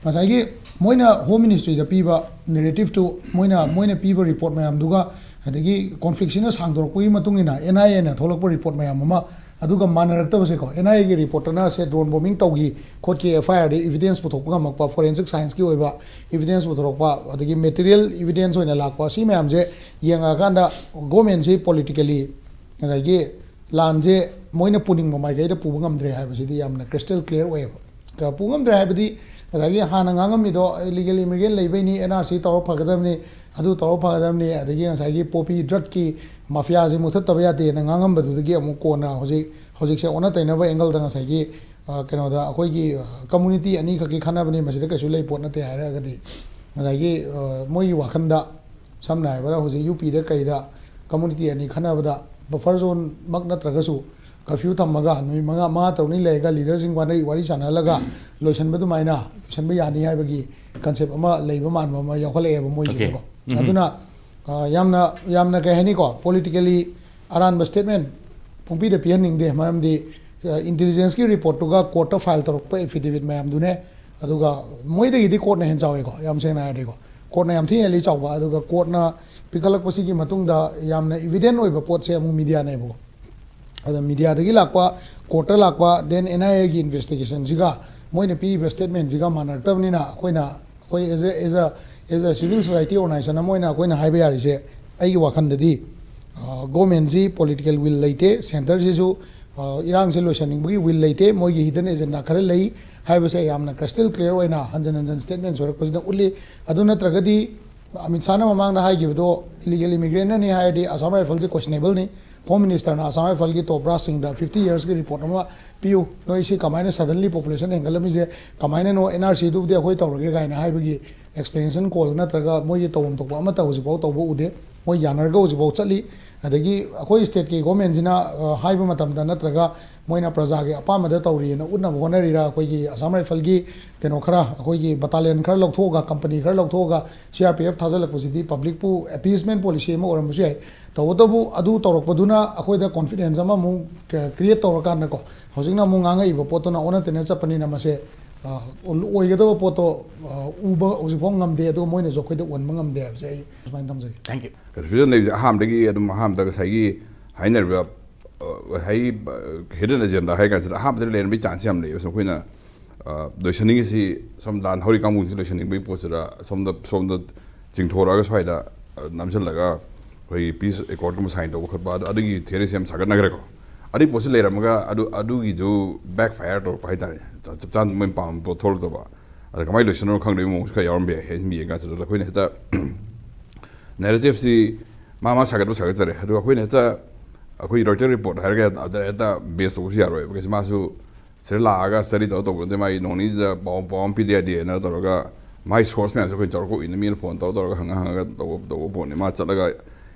ꯉꯁꯥꯏꯒꯤ ꯃꯣꯏꯅ Home Ministryꯗ ꯄꯤꯕ narrativeꯇꯨ, ꯃꯣꯏꯅ ꯃꯣꯏꯅ ꯄꯤꯕ report ꯃꯌꯥꯝꯗꯨꯒ, ꯑꯗꯒꯤ conflictꯁꯤꯅ ꯁꯥꯡꯗꯣꯔꯛꯄꯒꯤ ꯃꯇꯨꯡ ꯏꯟꯅ NIAꯅ ꯊꯣꯛꯂꯛꯄ report ꯃꯌꯥꯝ ꯑꯃ, ꯑꯗꯨꯒ ꯃꯥꯟꯅꯔꯛꯇꯕꯁꯦꯀꯣ꯫ NIAꯒꯤ reportꯇꯅ ꯁꯦ drone bombing ꯇꯧꯈꯤ ꯈꯣꯠꯈꯤ, FIRꯗ evidence ꯄꯨꯊꯣꯛꯄ ꯉꯝꯃꯛꯄ, forensic scienceꯀꯤ ꯑꯣꯏꯕ evidence ꯄꯨꯊꯣꯔꯛꯄ, ꯑꯗꯒꯤ material evidence ꯑꯣꯏꯅ ꯂꯥꯛꯄ, ꯁꯤ ꯃꯌꯥꯝꯁꯦ ꯌꯦꯡꯉꯛꯑꯀꯥꯟꯗ governmentꯁꯤ politically ꯉꯁꯥꯏꯒꯤ ꯂꯥꯟꯁꯦ ꯃꯣꯏꯅ ꯄꯨꯅꯤꯡꯕ ꯃꯥꯏꯀꯩꯗ ꯄꯨꯕ ꯉꯝꯗ꯭ꯔꯦ ꯍꯥꯏꯕꯁꯤꯗꯤ ꯌꯥꯝꯅ crystal clear ꯑꯣꯏꯌꯦꯕ꯫ ꯄꯨ ꯉꯝꯗ꯭ꯔꯦ ꯍꯥꯏꯕꯗꯤ ꯉꯁꯥꯏꯒꯤ ꯍꯥꯟꯅ ꯉꯥꯡꯉꯝꯃꯤꯗꯣ illegal immigrant ꯂꯩꯕꯩꯅꯤ, NRC ꯇꯧꯔ ꯐꯒꯗꯕꯅꯤ, ꯑꯗꯨ ꯇꯧꯔ ꯐꯒꯗꯕꯅꯤ, ꯑꯗꯒꯤ ꯉꯁꯥꯏꯒꯤ poppy drugꯀꯤ mafiaꯁꯤ ꯃꯨꯊꯠꯇꯕ ꯌꯥꯗꯦꯅ ꯉꯥꯡꯉꯝꯕꯗꯨꯗꯒꯤ ꯑꯃꯨꯛ ꯀꯣꯟꯅ ꯍꯧꯖꯤꯛ, ꯍꯧꯖꯤꯛꯁꯦ ꯑꯣꯟꯅ ꯇꯩꯅꯕ angleꯗ ꯉꯁꯥꯏꯒꯤ, ꯑ, ꯀꯩꯅꯣꯗ ꯑꯩꯈꯣꯏꯒꯤ, ꯑ, community ꯑꯅꯤꯈꯛꯀꯤ ꯈꯟꯅꯕꯅꯤ, ꯃꯁꯤꯗ ꯀꯩꯁꯨ ꯂꯩ ꯄꯣꯠ ꯅꯠꯇꯦ ꯍꯥꯏꯔꯒꯗꯤ, ꯉꯁꯥꯏꯒꯤ, ꯑ, ꯃꯣꯏꯒꯤ ꯋꯥꯈꯜꯗ ꯁꯝꯅ ꯍꯥꯏꯔꯕꯗ ꯍꯧꯖꯤꯛ UPꯗ ꯀꯩꯗ community ꯑꯅꯤ ꯈꯟꯅꯕꯗ buffer zoneꯃꯛ ꯅꯠꯇ꯭ꯔꯒꯁꯨ curfew ꯊꯝꯃꯒ ꯅꯨꯃꯤꯠ ꯃꯉꯥ, ꯃꯉꯥ ꯇꯔꯨꯛꯅꯤ ꯂꯩꯔꯒ leaderꯁꯤꯡ ꯋꯥꯔꯤ, ꯋꯥꯔꯤ ꯁꯥꯟꯅꯍꯜꯂꯒ ꯂꯣꯏꯁꯤꯟꯕ ꯑꯗꯨꯃꯥꯏꯅ ꯂꯣꯏꯁꯤꯟꯕ ꯌꯥꯅꯤ ꯍꯥꯏꯕꯒꯤ concept ꯑꯃ ꯂꯩꯕ ꯃꯥꯟꯕ ꯑꯃ ꯌꯥꯎꯈꯠꯂꯛꯑꯦꯕ ꯃꯣꯏꯁꯤꯗꯀꯣ꯫ ꯑꯗꯨꯅ, ꯑ, ꯌꯥꯝꯅ, ꯌꯥꯝꯅ ꯀꯩ ꯍꯥꯏꯅꯤꯀꯣ, politically ꯑꯔꯥꯟꯕ statement ꯄꯨꯡꯄꯤꯗ ꯄꯤꯍꯟꯅꯤꯡꯗꯦ꯫ ꯃꯔꯝꯗꯤ, ꯑ, intelligenceꯀꯤ reportꯇꯨꯒ courtꯇ file ꯇꯧꯔꯛꯄ affidavit ꯃꯌꯥꯝꯗꯨꯅꯦ, ꯑꯗꯨꯒ ꯃꯣꯏꯗꯒꯤꯗꯤ courtꯅ ꯍꯦꯟꯅ ꯆꯥꯎꯋꯦꯀꯣ, ꯌꯥꯝ ꯁꯦꯡꯅ ꯍꯥꯏꯔꯗꯤꯀꯣ꯫ Courtꯅ ꯌꯥꯝ ꯊꯤꯅ ꯍꯦꯜꯂꯤ ꯆꯥꯎꯕ, ꯑꯗꯨꯒ courtꯅ ꯄꯤꯈꯠꯂꯛꯄꯁꯤꯒꯤ ꯃꯇꯨꯡꯗ ꯌꯥꯝꯅ evident ꯑꯣꯏꯕ ꯄꯣꯠꯁꯦ ꯑꯃꯨꯛ mediaꯅꯦꯕꯀꯣ꯫ ꯑꯗ mediaꯗꯒꯤ ꯂꯥꯛꯄ, courtꯇ ꯂꯥꯛꯄ, then NIAꯒꯤ investigationꯁꯤꯒ ꯃꯣꯏꯅ ꯄꯤꯔꯤꯕ statementꯁꯤꯒ ꯃꯥꯟꯅꯔꯛꯇꯕꯅꯤꯅ ꯑꯩꯈꯣꯏꯅ, ꯑꯩꯈꯣꯏ as a, as a, as a civil society organization ꯑꯃ ꯑꯣꯏꯅ ꯑꯩꯈꯣꯏꯅ ꯍꯥꯏꯕ ꯌꯥꯔꯤꯁꯦ, ꯑꯩꯒꯤ ꯋꯥꯈꯜꯗꯗꯤ, ꯑ, governmentꯁꯤ political will ꯂꯩꯇꯦ, centreꯁꯤꯁꯨ, ꯑ, ꯏꯔꯥꯡꯁꯦ ꯂꯣꯏꯁꯤꯟꯅꯤꯡꯕꯒꯤ will ꯂꯩꯇꯦ, ꯃꯣꯏꯒꯤ hidden agenda ꯈꯔ ꯂꯩ ꯍꯥꯏꯕꯁꯦ ꯌꯥꯝꯅ crystal clear ꯑꯣꯏꯅ ꯍꯟꯖꯤꯟ ꯍꯟꯖꯤꯟ statement ꯁꯣꯏꯔꯛꯄꯁꯤꯅ ꯎꯠꯂꯤ꯫ ꯑꯗꯨ ꯅꯠꯇ꯭ꯔꯒꯗꯤ ꯑꯃꯤꯠ ꯁꯥꯍꯅ ꯃꯃꯥꯡꯗ ꯍꯥꯏꯈꯤꯕꯗꯣ illegal immigrantꯅꯅꯤ ꯍꯥꯏꯔꯗꯤ Assam Riflesꯁꯦ questionableꯅꯤ꯫ Home Ministerꯅ Assam Riflesꯀꯤ top brassꯁꯤꯡꯗ fifty yearsꯀꯤ report ꯑꯃ ꯄꯤꯌꯨ, ꯅꯣꯏ ꯁꯤ ꯀꯃꯥꯏꯅ suddenly population ꯍꯦꯟꯒꯠꯂꯝꯃꯤꯁꯦ ꯀꯃꯥꯏꯅꯅꯣ, NRCꯗꯨꯕꯨꯗꯤ ꯑꯩꯈꯣꯏ ꯇꯧꯔꯒꯦ ꯀꯥꯏꯅ ꯍꯥꯏꯕꯒꯤ explanation call ꯅꯠꯇ꯭ꯔꯒ ꯃꯣꯏꯒꯤ ꯇꯧꯐꯝ ꯊꯣꯛꯄ ꯑꯃꯠꯇ ꯍꯧꯖꯤꯛꯐꯥꯎ ꯇꯧꯕ ꯎꯗꯦ꯫ ꯃꯣꯏ ꯌꯥꯅꯔꯒ ꯍꯧꯖꯤꯛꯐꯥꯎ ꯆꯠꯂꯤ꯫ ꯑꯗꯒꯤ ꯑꯩꯈꯣꯏ ꯁ꯭ꯇꯦꯠꯀꯤ ꯒꯣꯔꯃꯦꯟꯁꯤꯅ, ꯑ, ꯍꯥꯏꯕ ꯃꯇꯝꯗ ꯅꯠꯇ꯭ꯔꯒ ꯃꯣꯏꯅ ꯄ꯭ꯔꯖꯥꯒꯤ ꯑꯄꯥꯝꯕꯗ ꯇꯧꯔꯤꯑꯅ ꯎꯠꯅꯕ ꯍꯣꯠꯅꯔꯤꯔꯥ, ꯑꯩꯈꯣꯏꯒꯤ ꯑꯁꯥꯝ ꯔꯥꯏꯐꯜꯒꯤ ꯀꯩꯅꯣ ꯈꯔ, ꯑꯩꯈꯣꯏꯒꯤ ꯕꯇꯥꯂꯤꯌꯟ ꯈꯔ ꯂꯧꯊꯣꯛꯑꯒ, ꯀꯝꯄꯅꯤ ꯈꯔ ꯂꯧꯊꯣꯛꯑꯒ ꯁꯤ ꯑꯥꯔ ꯄꯤ ꯑꯦꯐ ꯊꯥꯖꯤꯜꯂꯛꯄꯁꯤꯗꯤ ꯄꯕ꯭ꯂꯤꯛꯄꯨ ꯑꯦꯄꯤꯁꯃꯦꯟ ꯄꯣꯂꯤꯁꯤ ꯑꯃ ꯑꯣꯏꯔꯝꯕꯁꯨ ꯌꯥꯏ꯫ ꯇꯧꯕꯇꯕꯨ ꯑꯗꯨ ꯇꯧꯔꯛꯄꯗꯨꯅ ꯑꯩꯈꯣꯏꯗ ꯀꯣꯟꯐꯤꯗꯦꯟꯁ ꯑꯃꯃꯨꯛ ꯀ꯭ꯔꯤꯌꯦꯠ ꯇꯧꯔꯀꯥꯟꯗꯀꯣ, ꯍꯧꯖꯤꯛꯅ ꯑꯃꯨꯛ ꯉꯥꯡꯉꯛꯏꯕ ꯄꯣꯠꯇꯨꯅ ꯑꯣꯟꯅ ꯇꯩꯅ ꯆꯠꯄꯅꯤꯅ ꯃꯁꯦ, ꯑ, ꯑꯣꯏꯒꯗꯕ ꯄꯣꯠꯇꯣ, ꯑ, ꯎꯕ ꯍꯧꯖꯤꯛꯐꯥꯎ ꯉꯝꯗꯦ, ꯑꯗꯨꯒ ꯃꯣꯏꯅꯁꯨ ꯑꯩꯈꯣꯏꯗ ꯎꯍꯟꯕ ꯉꯝꯗꯦ ꯍꯥꯏꯕꯁꯦ ꯑꯩ ꯁꯨꯃꯥꯏꯅ ꯊꯝꯖꯒꯦ꯫ Thank you. ꯀꯟꯐ꯭ꯌꯨꯖꯟ ꯂꯩꯕꯁꯦ ꯑꯍꯥꯟꯕꯗꯒꯤ ꯑꯗꯨꯝ, ꯑꯍꯥꯟꯕꯗ ꯉꯁꯥꯏꯒꯤ ꯍꯥꯏꯅꯔꯤꯕ, ꯑ, ꯉꯁꯥꯏꯒꯤ, ꯑ, ꯍꯤꯗꯟ ꯑꯦꯖꯦꯟꯗꯥ ꯍꯥꯏ ꯀꯥꯟꯁꯤꯗ ꯑꯍꯥꯟꯕꯗ ꯂꯩꯔꯝꯕꯒꯤ ꯆꯥꯟꯁ ꯌꯥꯝ ꯂꯩꯌꯦꯕ꯫ ꯁꯨꯝ ꯑꯩꯈꯣꯏꯅ, ꯑ, ꯂꯣꯏꯁꯟꯅꯤꯡꯉꯤꯁꯤ ꯁꯣꯝ ꯂꯥꯟ ꯍꯧꯔꯤ ꯀꯥꯡꯕꯨꯁꯤ ꯂꯣꯏꯁꯟꯅꯤꯡꯕꯒꯤ ꯄꯣꯠꯁꯤꯗ ꯁꯣꯝꯗ, ꯁꯣꯝꯗ ꯆꯤꯡꯊꯣꯔꯛꯑꯒ ꯁ꯭ꯋꯥꯏꯗ, ꯑ, ꯅꯝꯁꯤꯜꯂꯒ ꯑꯩꯈꯣꯏꯒꯤ ꯄꯤꯁ ꯑꯦꯀꯣꯔꯗꯀꯨꯝꯕ ꯁꯥꯏꯟ ꯇꯧꯕ ꯈꯣꯠꯄ, ꯑꯗꯨ, ꯑꯗꯨꯒꯤ ꯊꯤꯑꯣꯔꯤꯁꯤ ꯌꯥꯝ ꯁꯥꯒꯠꯅꯈ꯭ꯔꯦꯀꯣ꯫ ꯑꯗꯨꯒꯤ ꯄꯣꯠꯁꯤ ꯂꯩꯔꯝꯃꯒ ꯑꯗꯨ, ꯑꯗꯨꯒꯤꯗꯨ ꯕꯦꯛ ꯐꯥꯏꯌꯔ ꯇꯧꯔꯛꯄ ꯍꯥꯏꯇꯥꯔꯦ꯫ ꯆꯞ ꯆꯥꯅ ꯃꯣꯏꯅ ꯄꯥꯝꯕ ꯄꯣꯠ ꯊꯣꯛꯂꯛꯇꯕ꯫ ꯑꯗ ꯀꯃꯥꯏꯅ ꯂꯣꯏꯁꯤꯟꯅꯣ ꯈꯪꯗꯕꯒꯤ ꯃꯑꯣꯡꯁꯨ ꯈꯔ ꯌꯥꯎꯔꯝꯕ ꯌꯥꯏ꯫ ꯑꯩꯅ ꯁꯨꯝ ꯌꯦꯡꯀꯥꯟꯁꯤꯗ ꯑꯩꯈꯣꯏꯅ ꯍꯦꯛꯇ ꯅꯦꯔꯦꯇꯤꯞꯁꯤ ꯃꯥ ꯃꯥ ꯁꯥꯒꯠꯄ ꯁꯥꯒꯠꯆꯔꯦ꯫ ꯑꯗꯨꯒ ꯑꯩꯈꯣꯏꯅ ꯍꯦꯛꯇ ꯑꯩꯈꯣꯏ ꯔꯣꯏꯇꯔ ꯔꯤꯄꯣꯔꯠ ꯍꯥꯏꯔꯒ ꯑꯗ ꯍꯦꯛꯇ ꯕꯦꯁ ꯇꯧꯕꯁꯨ ꯌꯥꯔꯣꯏꯕ꯫ ꯀꯩꯁꯨ ꯃꯥꯁꯨ ꯁꯤꯗ ꯂꯥꯛꯑꯒ ꯁ꯭ꯇꯗꯤ ꯇꯧꯔ ꯇꯧꯕ ꯅꯠꯇꯦ꯫ ꯃꯥꯒꯤ ꯅꯣꯡ ꯅꯤꯅꯤꯗ ꯄꯥꯎ, ꯄꯥꯎ ꯑꯃ ꯄꯤꯗ ꯌꯥꯗꯦꯅ ꯇꯧꯔꯒ ꯃꯥꯒꯤ ꯁꯣꯔꯁ ꯃꯌꯥꯝꯁꯦ ꯑꯩꯈꯣꯏ ꯆꯥꯎꯔꯛꯄ ꯎꯏꯅ ꯃꯤꯅ ꯐꯣꯟ ꯇꯧꯔ ꯇꯧꯔꯒ ꯍꯪꯉ ꯍꯪꯉꯒ ꯇꯧꯕ, ꯇꯧꯕ ꯄꯣꯠꯅꯤ꯫ ꯃꯥ ꯆꯠꯂꯒ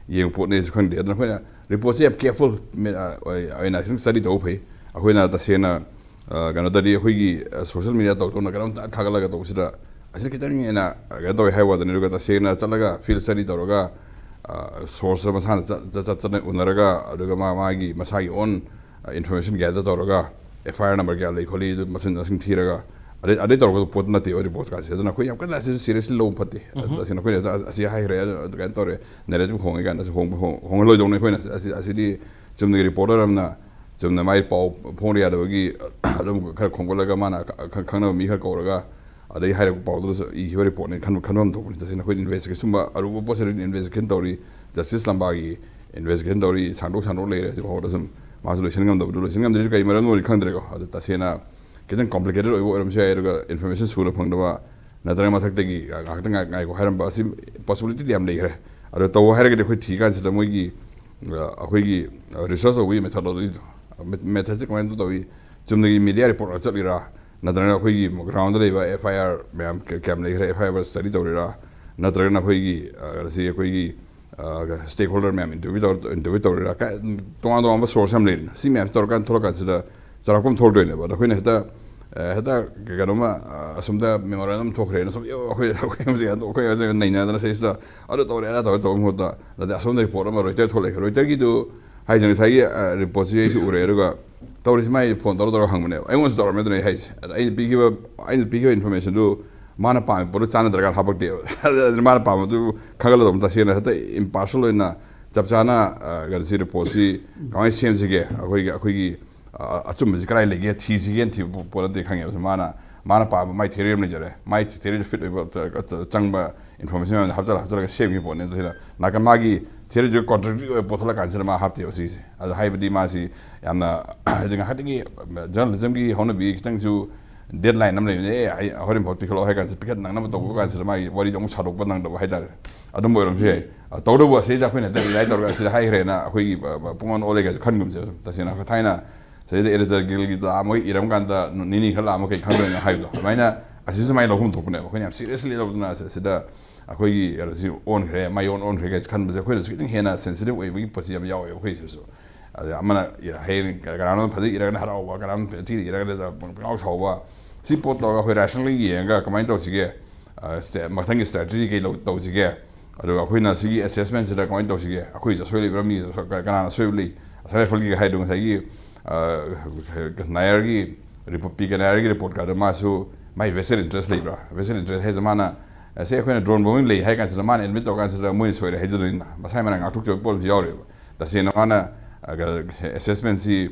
ꯌꯦꯡꯕ ꯄꯣꯠꯅꯦꯁꯨ ꯈꯪꯗꯦ꯫ ꯑꯗꯨꯅ ꯑꯩꯈꯣꯏꯅ ꯔꯤꯄꯣꯔꯠꯁꯦ ꯌꯥꯝ ꯀꯦꯌꯔꯐꯨꯜ ꯑꯣꯏꯅ ꯈꯤꯇꯪ ꯁ꯭ꯇꯗꯤ ꯇꯧꯕ ꯐꯩ꯫ ꯑꯩꯈꯣꯏꯅ ꯇꯁꯦꯡꯅ, ꯑ, ꯀꯩꯅꯣꯗꯗꯤ ꯑꯩꯈꯣꯏꯒꯤ, ꯑ, ꯁꯣꯁꯤꯌꯦꯜ ꯃꯤꯗꯤꯌꯥ ꯇꯧ ꯇꯧꯅ ꯀꯩꯅꯣꯝꯇ ꯊꯥꯒꯠꯂꯒ ꯇꯧꯕꯁꯤꯗ ꯑꯁꯤꯅ ꯈꯤꯇꯪ ꯍꯦꯟꯅ, ꯑ, ꯀꯩꯅꯣ ꯇꯧꯋꯦ ꯍꯥꯏꯕ ꯋꯥꯗꯅꯤ꯫ ꯑꯗꯨꯒ ꯇꯁꯦꯡꯅ ꯆꯠꯂꯒ ꯐꯤꯜ ꯁ꯭ꯇꯗꯤ ꯇꯧꯔꯒ, ꯑ, ꯁꯣꯔꯁꯇ ꯃꯁꯥꯅ ꯆꯠ-, ꯆꯠ-, ꯆꯠ-, ꯆꯠꯅ ꯎꯅꯔꯒ, ꯑꯗꯨꯒ ꯃꯥ ꯃꯥꯒꯤ ꯃꯁꯥꯒꯤ ꯑꯣꯟ, ꯑ, ꯏꯟꯐꯣꯔꯃꯦꯁꯟ ꯒꯦꯗꯔ ꯇꯧꯔꯒ ꯑꯦꯐ ꯑꯥꯏ ꯑꯥꯔ ꯅꯝꯕꯔ ꯀꯌꯥ ꯂꯩ ꯈꯣꯠꯂꯤ ꯑꯗꯨ ꯃꯁꯤꯡ ꯃꯁꯤꯡ ꯊꯤꯔꯒ ꯑꯗꯩ, ꯑꯗꯩ ꯇꯧꯔꯛꯄ ꯄꯣꯠ ꯅꯠꯇꯦꯕ ꯔꯤꯄꯣꯔꯠ ꯀꯥꯁꯦ꯫ ꯑꯗꯨꯅ ꯑꯩꯈꯣꯏ ꯌꯥꯝ ꯀꯟꯅ ꯑꯁꯤꯁꯨ ꯁꯤꯔꯤꯌꯁꯂꯤ ꯂꯧꯕ ꯐꯠꯇꯦ꯫ ꯎꯝꯍꯨꯝ꯫ ꯑꯁꯤꯅ ꯑꯩꯈꯣꯏꯅ ꯑꯁꯤ ꯍꯥꯏꯈ꯭ꯔꯦ, ꯑꯗꯨ, ꯑꯗꯨ ꯀꯩꯅꯣ ꯇꯧꯔꯦ, ꯅꯦꯔꯦꯇꯤꯚ ꯍꯣꯡꯉꯦ ꯀꯥꯏꯅ ꯑꯁꯤ ꯍꯣꯡꯕ-, ꯍꯣꯡ-, ꯍꯣꯡꯍꯜꯂꯣꯏꯗꯧꯅꯤ꯫ ꯑꯩꯈꯣꯏꯅ ꯑꯁꯤ, ꯑꯁꯤꯗꯤ ꯆꯨꯝꯅꯒꯤ ꯔꯤꯄꯣꯔꯇꯔ ꯑꯃꯅ ꯆꯨꯝꯅ ꯃꯥꯏ ꯄꯥꯎ ꯐꯣꯡꯕ ꯌꯥꯗꯕꯒꯤ ꯑꯗꯨꯝ ꯈꯔ ꯈꯣꯝꯒꯠꯂꯒ ꯃꯥꯅ ꯈ-, ꯈ-, ꯈꯪꯅꯕ ꯃꯤ ꯈꯔ ꯀꯧꯔꯒ ꯑꯗꯩ ꯍꯥꯏꯔꯛꯄ ꯄꯥꯎꯗꯨꯗꯁꯨ ꯏꯈꯤꯕ ꯔꯤꯄꯣꯔꯠꯅꯦ ꯈꯟꯕ, ꯈꯟꯐꯝ ꯊꯣꯛꯄꯅꯤ꯫ ꯇꯁꯦꯡꯅ ꯑꯩꯈꯣꯏꯗꯤ ꯏꯟꯚꯦꯁꯇꯤꯒꯦꯁꯟ, ꯁꯨꯝꯕ ꯑꯔꯨꯕ ꯄꯣꯠꯁꯤꯗꯤ ꯏꯟꯚꯦꯁꯇꯤꯒꯦꯁꯟ ꯇꯧꯔꯤ, ꯖꯁꯇꯤꯁ ꯂꯝꯕꯥꯒꯤ ꯏꯟꯚꯦꯁꯇꯤꯒꯦꯁꯟ ꯇꯧꯔꯤ, ꯁꯥꯡꯗꯣꯛ ꯁꯥꯡꯗꯣꯛ ꯂꯩꯔꯦ꯫ ꯍꯧꯖꯤꯛ ꯐꯥꯎꯕꯗ ꯁꯨꯝ ꯃꯥꯁꯨ ꯂꯣꯏꯁꯤꯟ ꯉꯝꯗꯕꯗꯨ, ꯂꯣꯏꯁꯤꯟ ꯉꯝꯗ꯭ꯔꯤꯁꯨ ꯀꯔꯤ ꯃꯔꯝꯅꯣꯗꯤ ꯈꯪꯗ꯭ꯔꯦꯀꯣ꯫ ꯑꯗꯨ ꯇꯁꯦꯡꯅ ꯈꯤꯇꯪ ꯀꯣꯝꯄ꯭ꯂꯤꯀꯦꯇꯦꯠ ꯑꯣꯏꯕ ꯑꯣꯏꯔꯝꯕꯁꯨ ꯌꯥꯏ꯫ ꯑꯗꯨꯒ ꯏꯟꯐꯣꯔꯃꯦꯁꯟ ꯁꯨꯅ ꯐꯪꯗꯕ, ꯅꯠꯇ꯭ꯔꯒ ꯃꯊꯛꯇꯒꯤ ꯉꯥꯏꯍꯥꯛꯇꯪ ꯉꯥꯏ-, ꯉꯥꯏꯈꯣ ꯍꯥꯏꯔꯝꯕ, ꯑꯁꯤ ꯄꯣꯁꯤꯕꯤꯂꯤꯇꯤꯗꯤ ꯌꯥꯝ ꯂꯩꯈ꯭ꯔꯦ꯫ ꯑꯗꯣ ꯇꯧ ꯍꯥꯏꯔꯒꯗꯤ ꯑꯩꯈꯣꯏ ꯊꯤ ꯀꯥꯟꯁꯤꯗ ꯃꯣꯏꯒꯤ, ꯑ, ꯑꯩꯈꯣꯏꯒꯤ, ꯑ, ꯔꯤꯁꯔꯁ ꯇꯧꯕꯒꯤ ꯃꯦꯊꯣꯗꯣꯂꯣꯖꯤꯗꯣ, ꯃꯦ-, ꯃꯦꯊꯠꯁꯦ ꯀꯃꯥꯏꯅ ꯇꯧꯏ? ꯆꯨꯝꯅꯒꯤ ꯃꯤꯗꯤꯌꯥ ꯔꯤꯄꯣꯔꯠ ꯆꯠꯂꯤꯔꯥ? ꯅꯠꯇ꯭ꯔꯒꯅ ꯑꯩꯈꯣꯏꯒꯤ ꯒ꯭ꯔꯥꯎꯟꯗ ꯂꯩꯕ ꯑꯦꯐ ꯑꯥꯏ ꯑꯥꯔ ꯃꯌꯥꯝ ꯀ-, ꯀꯌꯥꯝ ꯂꯩꯈ꯭ꯔꯦ, ꯑꯦꯐ ꯑꯥꯏ ꯑꯥꯔ ꯁ꯭ꯇꯗꯤ ꯇꯧꯔꯤꯔꯥ? ꯅꯠꯇ꯭ꯔꯒꯅ ꯑꯩꯈꯣꯏꯒꯤ, ꯑ, ꯁꯤ ꯑꯩꯈꯣꯏꯒꯤ ꯁ꯭ꯇꯦꯛ ꯍꯣꯜꯗꯔ ꯃꯌꯥꯝ ꯏꯟꯇꯔꯚ꯭ꯌꯨ ꯇꯧꯔ ꯏꯟꯇꯔꯚ꯭ꯌꯨ ꯇꯧꯔꯤꯔꯥ, ꯀ- ꯇꯣꯉꯥꯟ ꯇꯣꯉꯥꯟꯕ ꯁꯣꯔꯁ ꯌꯥꯝ ꯂꯩꯔꯤꯅ, ꯁꯤ ꯃꯌꯥꯝꯁꯤ ꯇꯧꯔꯀꯥꯟꯗ ꯊꯣꯛꯂꯛꯀꯥꯟꯁꯤꯗ ꯆꯥꯎꯔꯥꯛꯄ ꯑꯃ ꯊꯣꯛꯂꯛꯇꯣꯏꯅꯦꯕ꯫ ꯑꯗꯣ ꯑꯩꯈꯣꯏꯅ ꯍꯦꯛꯇ ꯑ, ꯍꯦꯛꯇ ꯀꯩꯅꯣꯝꯃ, ꯑ, ꯑꯁꯣꯝꯗ ꯃꯦꯃꯣꯔꯦꯟꯗꯝ ꯊꯣꯛꯈ꯭ꯔꯦꯅ ꯁꯨꯝ, "ꯑꯦ, ꯑꯩꯈꯣꯏ ꯑꯩꯈꯣꯏ ꯍꯧꯖꯤꯛ ꯑꯩꯈꯣꯏ ꯍꯧꯖꯤꯛ ꯅꯩꯅꯗꯅ ꯁꯤꯗ ꯑꯗꯨ ꯇꯧꯔꯦ ꯑꯗꯥ ꯇꯧꯔꯦ" ꯇꯧꯕ ꯃꯍꯨꯠꯇ, ꯑꯗꯩ ꯑꯁꯣꯝꯗ ꯔꯤꯄꯣꯔꯠ ꯑꯃ ꯔꯣꯏꯇꯔ ꯊꯣꯛꯂꯛꯑꯦ꯫ ꯔꯣꯏꯇꯔꯒꯤꯗꯨ ꯍꯥꯏꯁꯦ ꯉꯁꯥꯏꯒꯤ, ꯑ, ꯔꯤꯄꯣꯔꯠꯁꯤ ꯑꯩꯁꯨ ꯎꯔꯦ꯫ ꯑꯗꯨꯒ ꯇꯧꯔꯤꯁꯤ, ꯃꯥꯏ ꯐꯣꯟ ꯇꯧꯔ ꯇꯧꯔ ꯍꯪꯕꯅꯦꯕ, ꯑꯩꯉꯣꯟꯗꯁꯨ ꯇꯧꯔꯝꯃꯦ꯫ ꯑꯗꯨꯅ ꯑꯩ ꯍꯥꯏꯁꯦ, ꯑꯗ ꯑꯩꯅ ꯄꯤꯈꯤꯕ ꯑꯩꯅ ꯄꯤꯈꯤꯕ ꯏꯟꯐꯣꯔꯃꯦꯁꯟꯗꯨ ꯃꯥꯅ ꯄꯥꯝꯃꯤ ꯄꯣꯠꯇꯨ ꯆꯥꯟꯅꯗ꯭ꯔꯀꯥꯟꯗ ꯍꯥꯄꯛꯇꯦꯕ꯫ ꯑꯗꯨꯅ ꯃꯥꯅ ꯄꯥꯝꯕꯗꯨ ꯈꯪꯒꯠꯂꯒ ꯑꯃꯨꯛ ꯇꯁꯦꯡꯅ ꯍꯦꯛꯇ ꯏꯝꯄꯥꯔꯁꯤꯌꯦꯜ ꯑꯣꯏꯅ ꯆꯞ ꯆꯥꯅ, ꯑ, ꯀꯩꯅꯣꯁꯤ, ꯔꯤꯄꯣꯔꯠꯁꯤ ꯀꯃꯥꯏꯅ ꯁꯦꯝꯁꯤꯒꯦ, ꯑꯩꯈꯣꯏꯒꯤ ꯑꯩꯈꯣꯏꯒꯤ ꯑ-, ꯑꯆꯨꯝꯕꯁꯤ ꯀꯗꯥꯏ ꯂꯩꯒꯦ ꯊꯤꯁꯤꯒꯦꯅ ꯊꯤꯕ ꯄꯣ-, ꯄꯣꯠ ꯅꯠꯇꯦ, ꯈꯪꯉꯦꯕ꯫ ꯃꯥꯅ, ꯃꯥꯅ ꯄꯥꯝꯕ ꯃꯥꯏ ꯊꯤꯑꯣꯔꯤ ꯑꯃ ꯂꯩꯖꯔꯦ, ꯃꯥꯏ ꯊꯤꯑꯣꯔꯤꯗ ꯐꯤꯠ ꯑꯣꯏꯕ, ꯑ, ꯑ, ꯆꯪꯕ ꯏꯟꯐꯣꯔꯃꯦꯁꯟ ꯃꯌꯥꯝꯁꯦ ꯍꯥꯞꯆꯜꯂ, ꯍꯥꯞꯆꯜꯂꯒ ꯁꯦꯝꯈꯤꯕ ꯄꯣꯠꯅꯦ꯫ ꯑꯗꯨꯅ ꯅꯥꯀꯟ ꯃꯥꯒꯤ ꯊꯤꯑꯣꯔꯤꯗꯨ ꯀꯣꯟꯇ꯭ꯔꯗꯤꯛ ꯑꯣꯏꯕ ꯄꯣꯠ ꯊꯣꯛꯂꯛꯀꯥꯟꯁꯤꯗ ꯃꯥ ꯍꯥꯞꯇꯦꯕ ꯁꯤꯒꯤꯁꯦ꯫ ꯑꯗꯣ ꯍꯥꯏꯕꯗꯤ ꯃꯥꯁꯤ ꯌꯥꯝꯅ ꯍꯥꯏꯗꯤ ꯉꯥꯏꯍꯥꯛꯇꯒꯤ ꯖꯔꯅꯦꯂꯤꯖꯝꯒꯤ ꯍꯧꯅꯕꯤ ꯈꯤꯇꯪꯁꯨ ꯗꯦꯠ ꯂꯥꯏꯟ ꯑꯃ ꯂꯩꯕꯅꯦ, "ꯑꯦ, ꯑꯩ ꯍꯣꯔꯦꯟ ꯐꯥꯎ ꯄꯤꯈꯠꯂꯛꯑꯣ" ꯍꯥꯏ ꯀꯥꯟꯁꯤꯗ ꯄꯤꯈꯠ ꯅꯪꯅꯕ ꯇꯧꯕ ꯀꯥꯟꯁꯤꯗ ꯃꯥꯒꯤ ꯋꯥꯔꯤꯗꯣ ꯑꯃꯨꯛ ꯁꯥꯗꯣꯛꯄ ꯅꯪꯗꯕ ꯍꯥꯏꯇꯥꯔꯦ꯫ ꯑꯗꯨꯝꯕ ꯑꯣꯏꯔꯝꯕꯁꯨ ꯌꯥꯏ꯫ ꯑ, ꯇꯧꯕꯇꯕꯨ ꯑꯁꯤꯗ ꯑꯩꯈꯣꯏꯅ ꯍꯦꯛꯇ ꯔꯤꯂꯥꯏ ꯇꯧꯔꯒ ꯑꯁꯤꯗ ꯍꯥꯏꯈ꯭ꯔꯦꯅ ꯑꯩꯈꯣꯏꯒꯤ, ꯑ, ꯑ, ꯄꯨꯡꯑꯣꯟ ꯑꯣꯜꯂꯦ ꯀꯥꯏꯁꯨ ꯈꯟꯒꯨꯝꯁꯦ꯫ ꯇꯁꯦꯡꯅ ꯑꯩꯈꯣꯏ ꯊꯥꯏꯅ ꯁꯤꯗꯩꯗ ꯑꯦꯔꯤꯁꯇꯣꯇꯜꯒꯤ ꯂꯥꯛꯑꯝꯃꯒ ꯏꯔꯝ ꯀꯥꯟꯗ ꯅꯤꯅꯤ ꯈꯔ ꯂꯥꯛꯑꯝꯃꯒ ꯀꯩ ꯈꯪꯗꯣꯏꯅꯣ ꯍꯥꯏꯕꯗꯣ, ꯑꯗꯨꯃꯥꯏꯅ ꯑꯁꯤꯁꯨ ꯁꯨꯃꯥꯏꯅ ꯂꯧꯐꯝ ꯊꯣꯛꯄꯅꯦꯕ꯫ ꯑꯩꯈꯣꯏꯅ ꯌꯥꯝ ꯁꯤꯔꯤꯌꯁꯂꯤ ꯂꯧꯗꯅ ꯑꯁꯤ-, ꯑꯁꯤꯗ ꯑꯩꯈꯣꯏꯒꯤ ꯀꯩꯅꯣꯁꯤ ꯑꯣꯟꯈ꯭ꯔꯦ, ꯃꯥꯏ ꯑꯣꯟ ꯑꯣꯟꯈ꯭ꯔꯦ ꯀꯥꯏꯁꯦ ꯈꯟꯕꯁꯦ ꯑꯩꯈꯣꯏꯅꯁꯨ ꯈꯤꯇꯪ ꯍꯦꯟꯅ ꯁꯦꯟꯁꯤꯇꯤꯚ ꯑꯣꯏꯕꯒꯤ ꯄꯣꯠꯁꯤ ꯌꯥꯝ ꯌꯥꯎꯋꯦꯕ ꯑꯩꯈꯣꯏ ꯁꯤꯗꯁꯨ꯫ ꯑꯗ ꯑꯃꯅ ꯏꯔ-, ꯍꯌꯦꯡ ꯀꯅꯥꯅꯣꯝ ꯐꯖꯅ ꯏꯔꯒꯅ ꯍꯔꯥꯎꯕ, ꯀꯅꯥꯅꯣꯝ ꯊꯤꯅ ꯏꯔꯒꯅ ꯄꯪꯉꯥꯎ ꯁꯥꯎꯕ꯫ ꯁꯤ ꯄꯣꯠ ꯇꯧꯔꯒ ꯑꯩꯈꯣꯏ ꯔꯦꯁꯅꯦꯜꯂꯤ ꯌꯦꯡꯉꯒ ꯀꯃꯥꯏꯅ ꯇꯧꯁꯤꯒꯦ, ꯑ, ꯁ꯭ꯇꯦ-, ꯃꯊꯪꯒꯤ ꯁ꯭ꯇ꯭ꯔꯦꯇꯦꯖꯤ ꯀꯩ ꯂꯧ-, ꯇꯧꯁꯤꯒꯦ? ꯑꯗꯨꯒ ꯑꯩꯈꯣꯏꯅ ꯁꯤꯒꯤ ꯑꯦꯁꯦꯁꯃꯦꯟꯁꯤꯗ ꯀꯃꯥꯏꯅ ꯇꯧꯁꯤꯒꯦ? ꯑꯩꯈꯣꯏꯁꯨ ꯑꯁꯣꯏꯕ ꯂꯩꯕ꯭ꯔꯥ, ꯃꯤ ꯑꯁꯣꯏ-, ꯀ-, ꯀꯅꯥꯅ ꯑꯁꯣꯏꯕ ꯂꯩ? ꯑꯁꯥꯏ ꯔꯥꯏꯐꯜꯒꯤ ꯍꯥꯏꯗꯣ ꯉꯁꯥꯏꯒꯤ, ꯑ, ꯅꯥꯌꯔꯒꯤ ꯔꯤꯄꯣꯔꯠ, ꯄꯤ ꯀꯦ ꯅꯥꯌꯔꯒꯤ ꯔꯤꯄꯣꯔꯠ ꯀꯥꯗꯣ ꯃꯥꯁꯨ ꯃꯥꯏ ꯚꯦꯁꯇꯦꯠ ꯏꯟꯇꯔꯦꯁ ꯂꯩꯕ꯭ꯔꯥ? ꯚꯦꯁꯇꯦꯠ ꯏꯟꯇꯔꯦꯁ ꯍꯥꯏꯁꯦ ꯃꯥꯅ, ꯑꯁꯦ ꯑꯩꯈꯣꯏꯅ ꯗ꯭ꯔꯣꯟ ꯕꯣꯝꯕꯤꯡ ꯂꯩ ꯍꯥꯏ ꯀꯥꯟꯁꯤꯗ ꯃꯥꯅ ꯑꯦꯗꯃꯤꯠ ꯇꯧꯔ ꯀꯥꯟꯁꯤꯗ ꯃꯣꯏꯅ ꯁꯣꯏꯔꯦ ꯍꯥꯏꯖꯗꯣꯏꯅꯤꯅ, ꯃꯁꯥꯏ ꯃꯅꯥ ꯉꯥꯛꯊꯣꯛꯆꯕ ꯄꯣꯠ ꯑꯃꯁꯨ ꯌꯥꯎꯔꯦꯕ꯫ ꯇꯁꯦꯡꯅ ꯃꯥꯅ, ꯑ, ꯑꯦꯁꯦꯁꯃꯦꯟꯁꯤ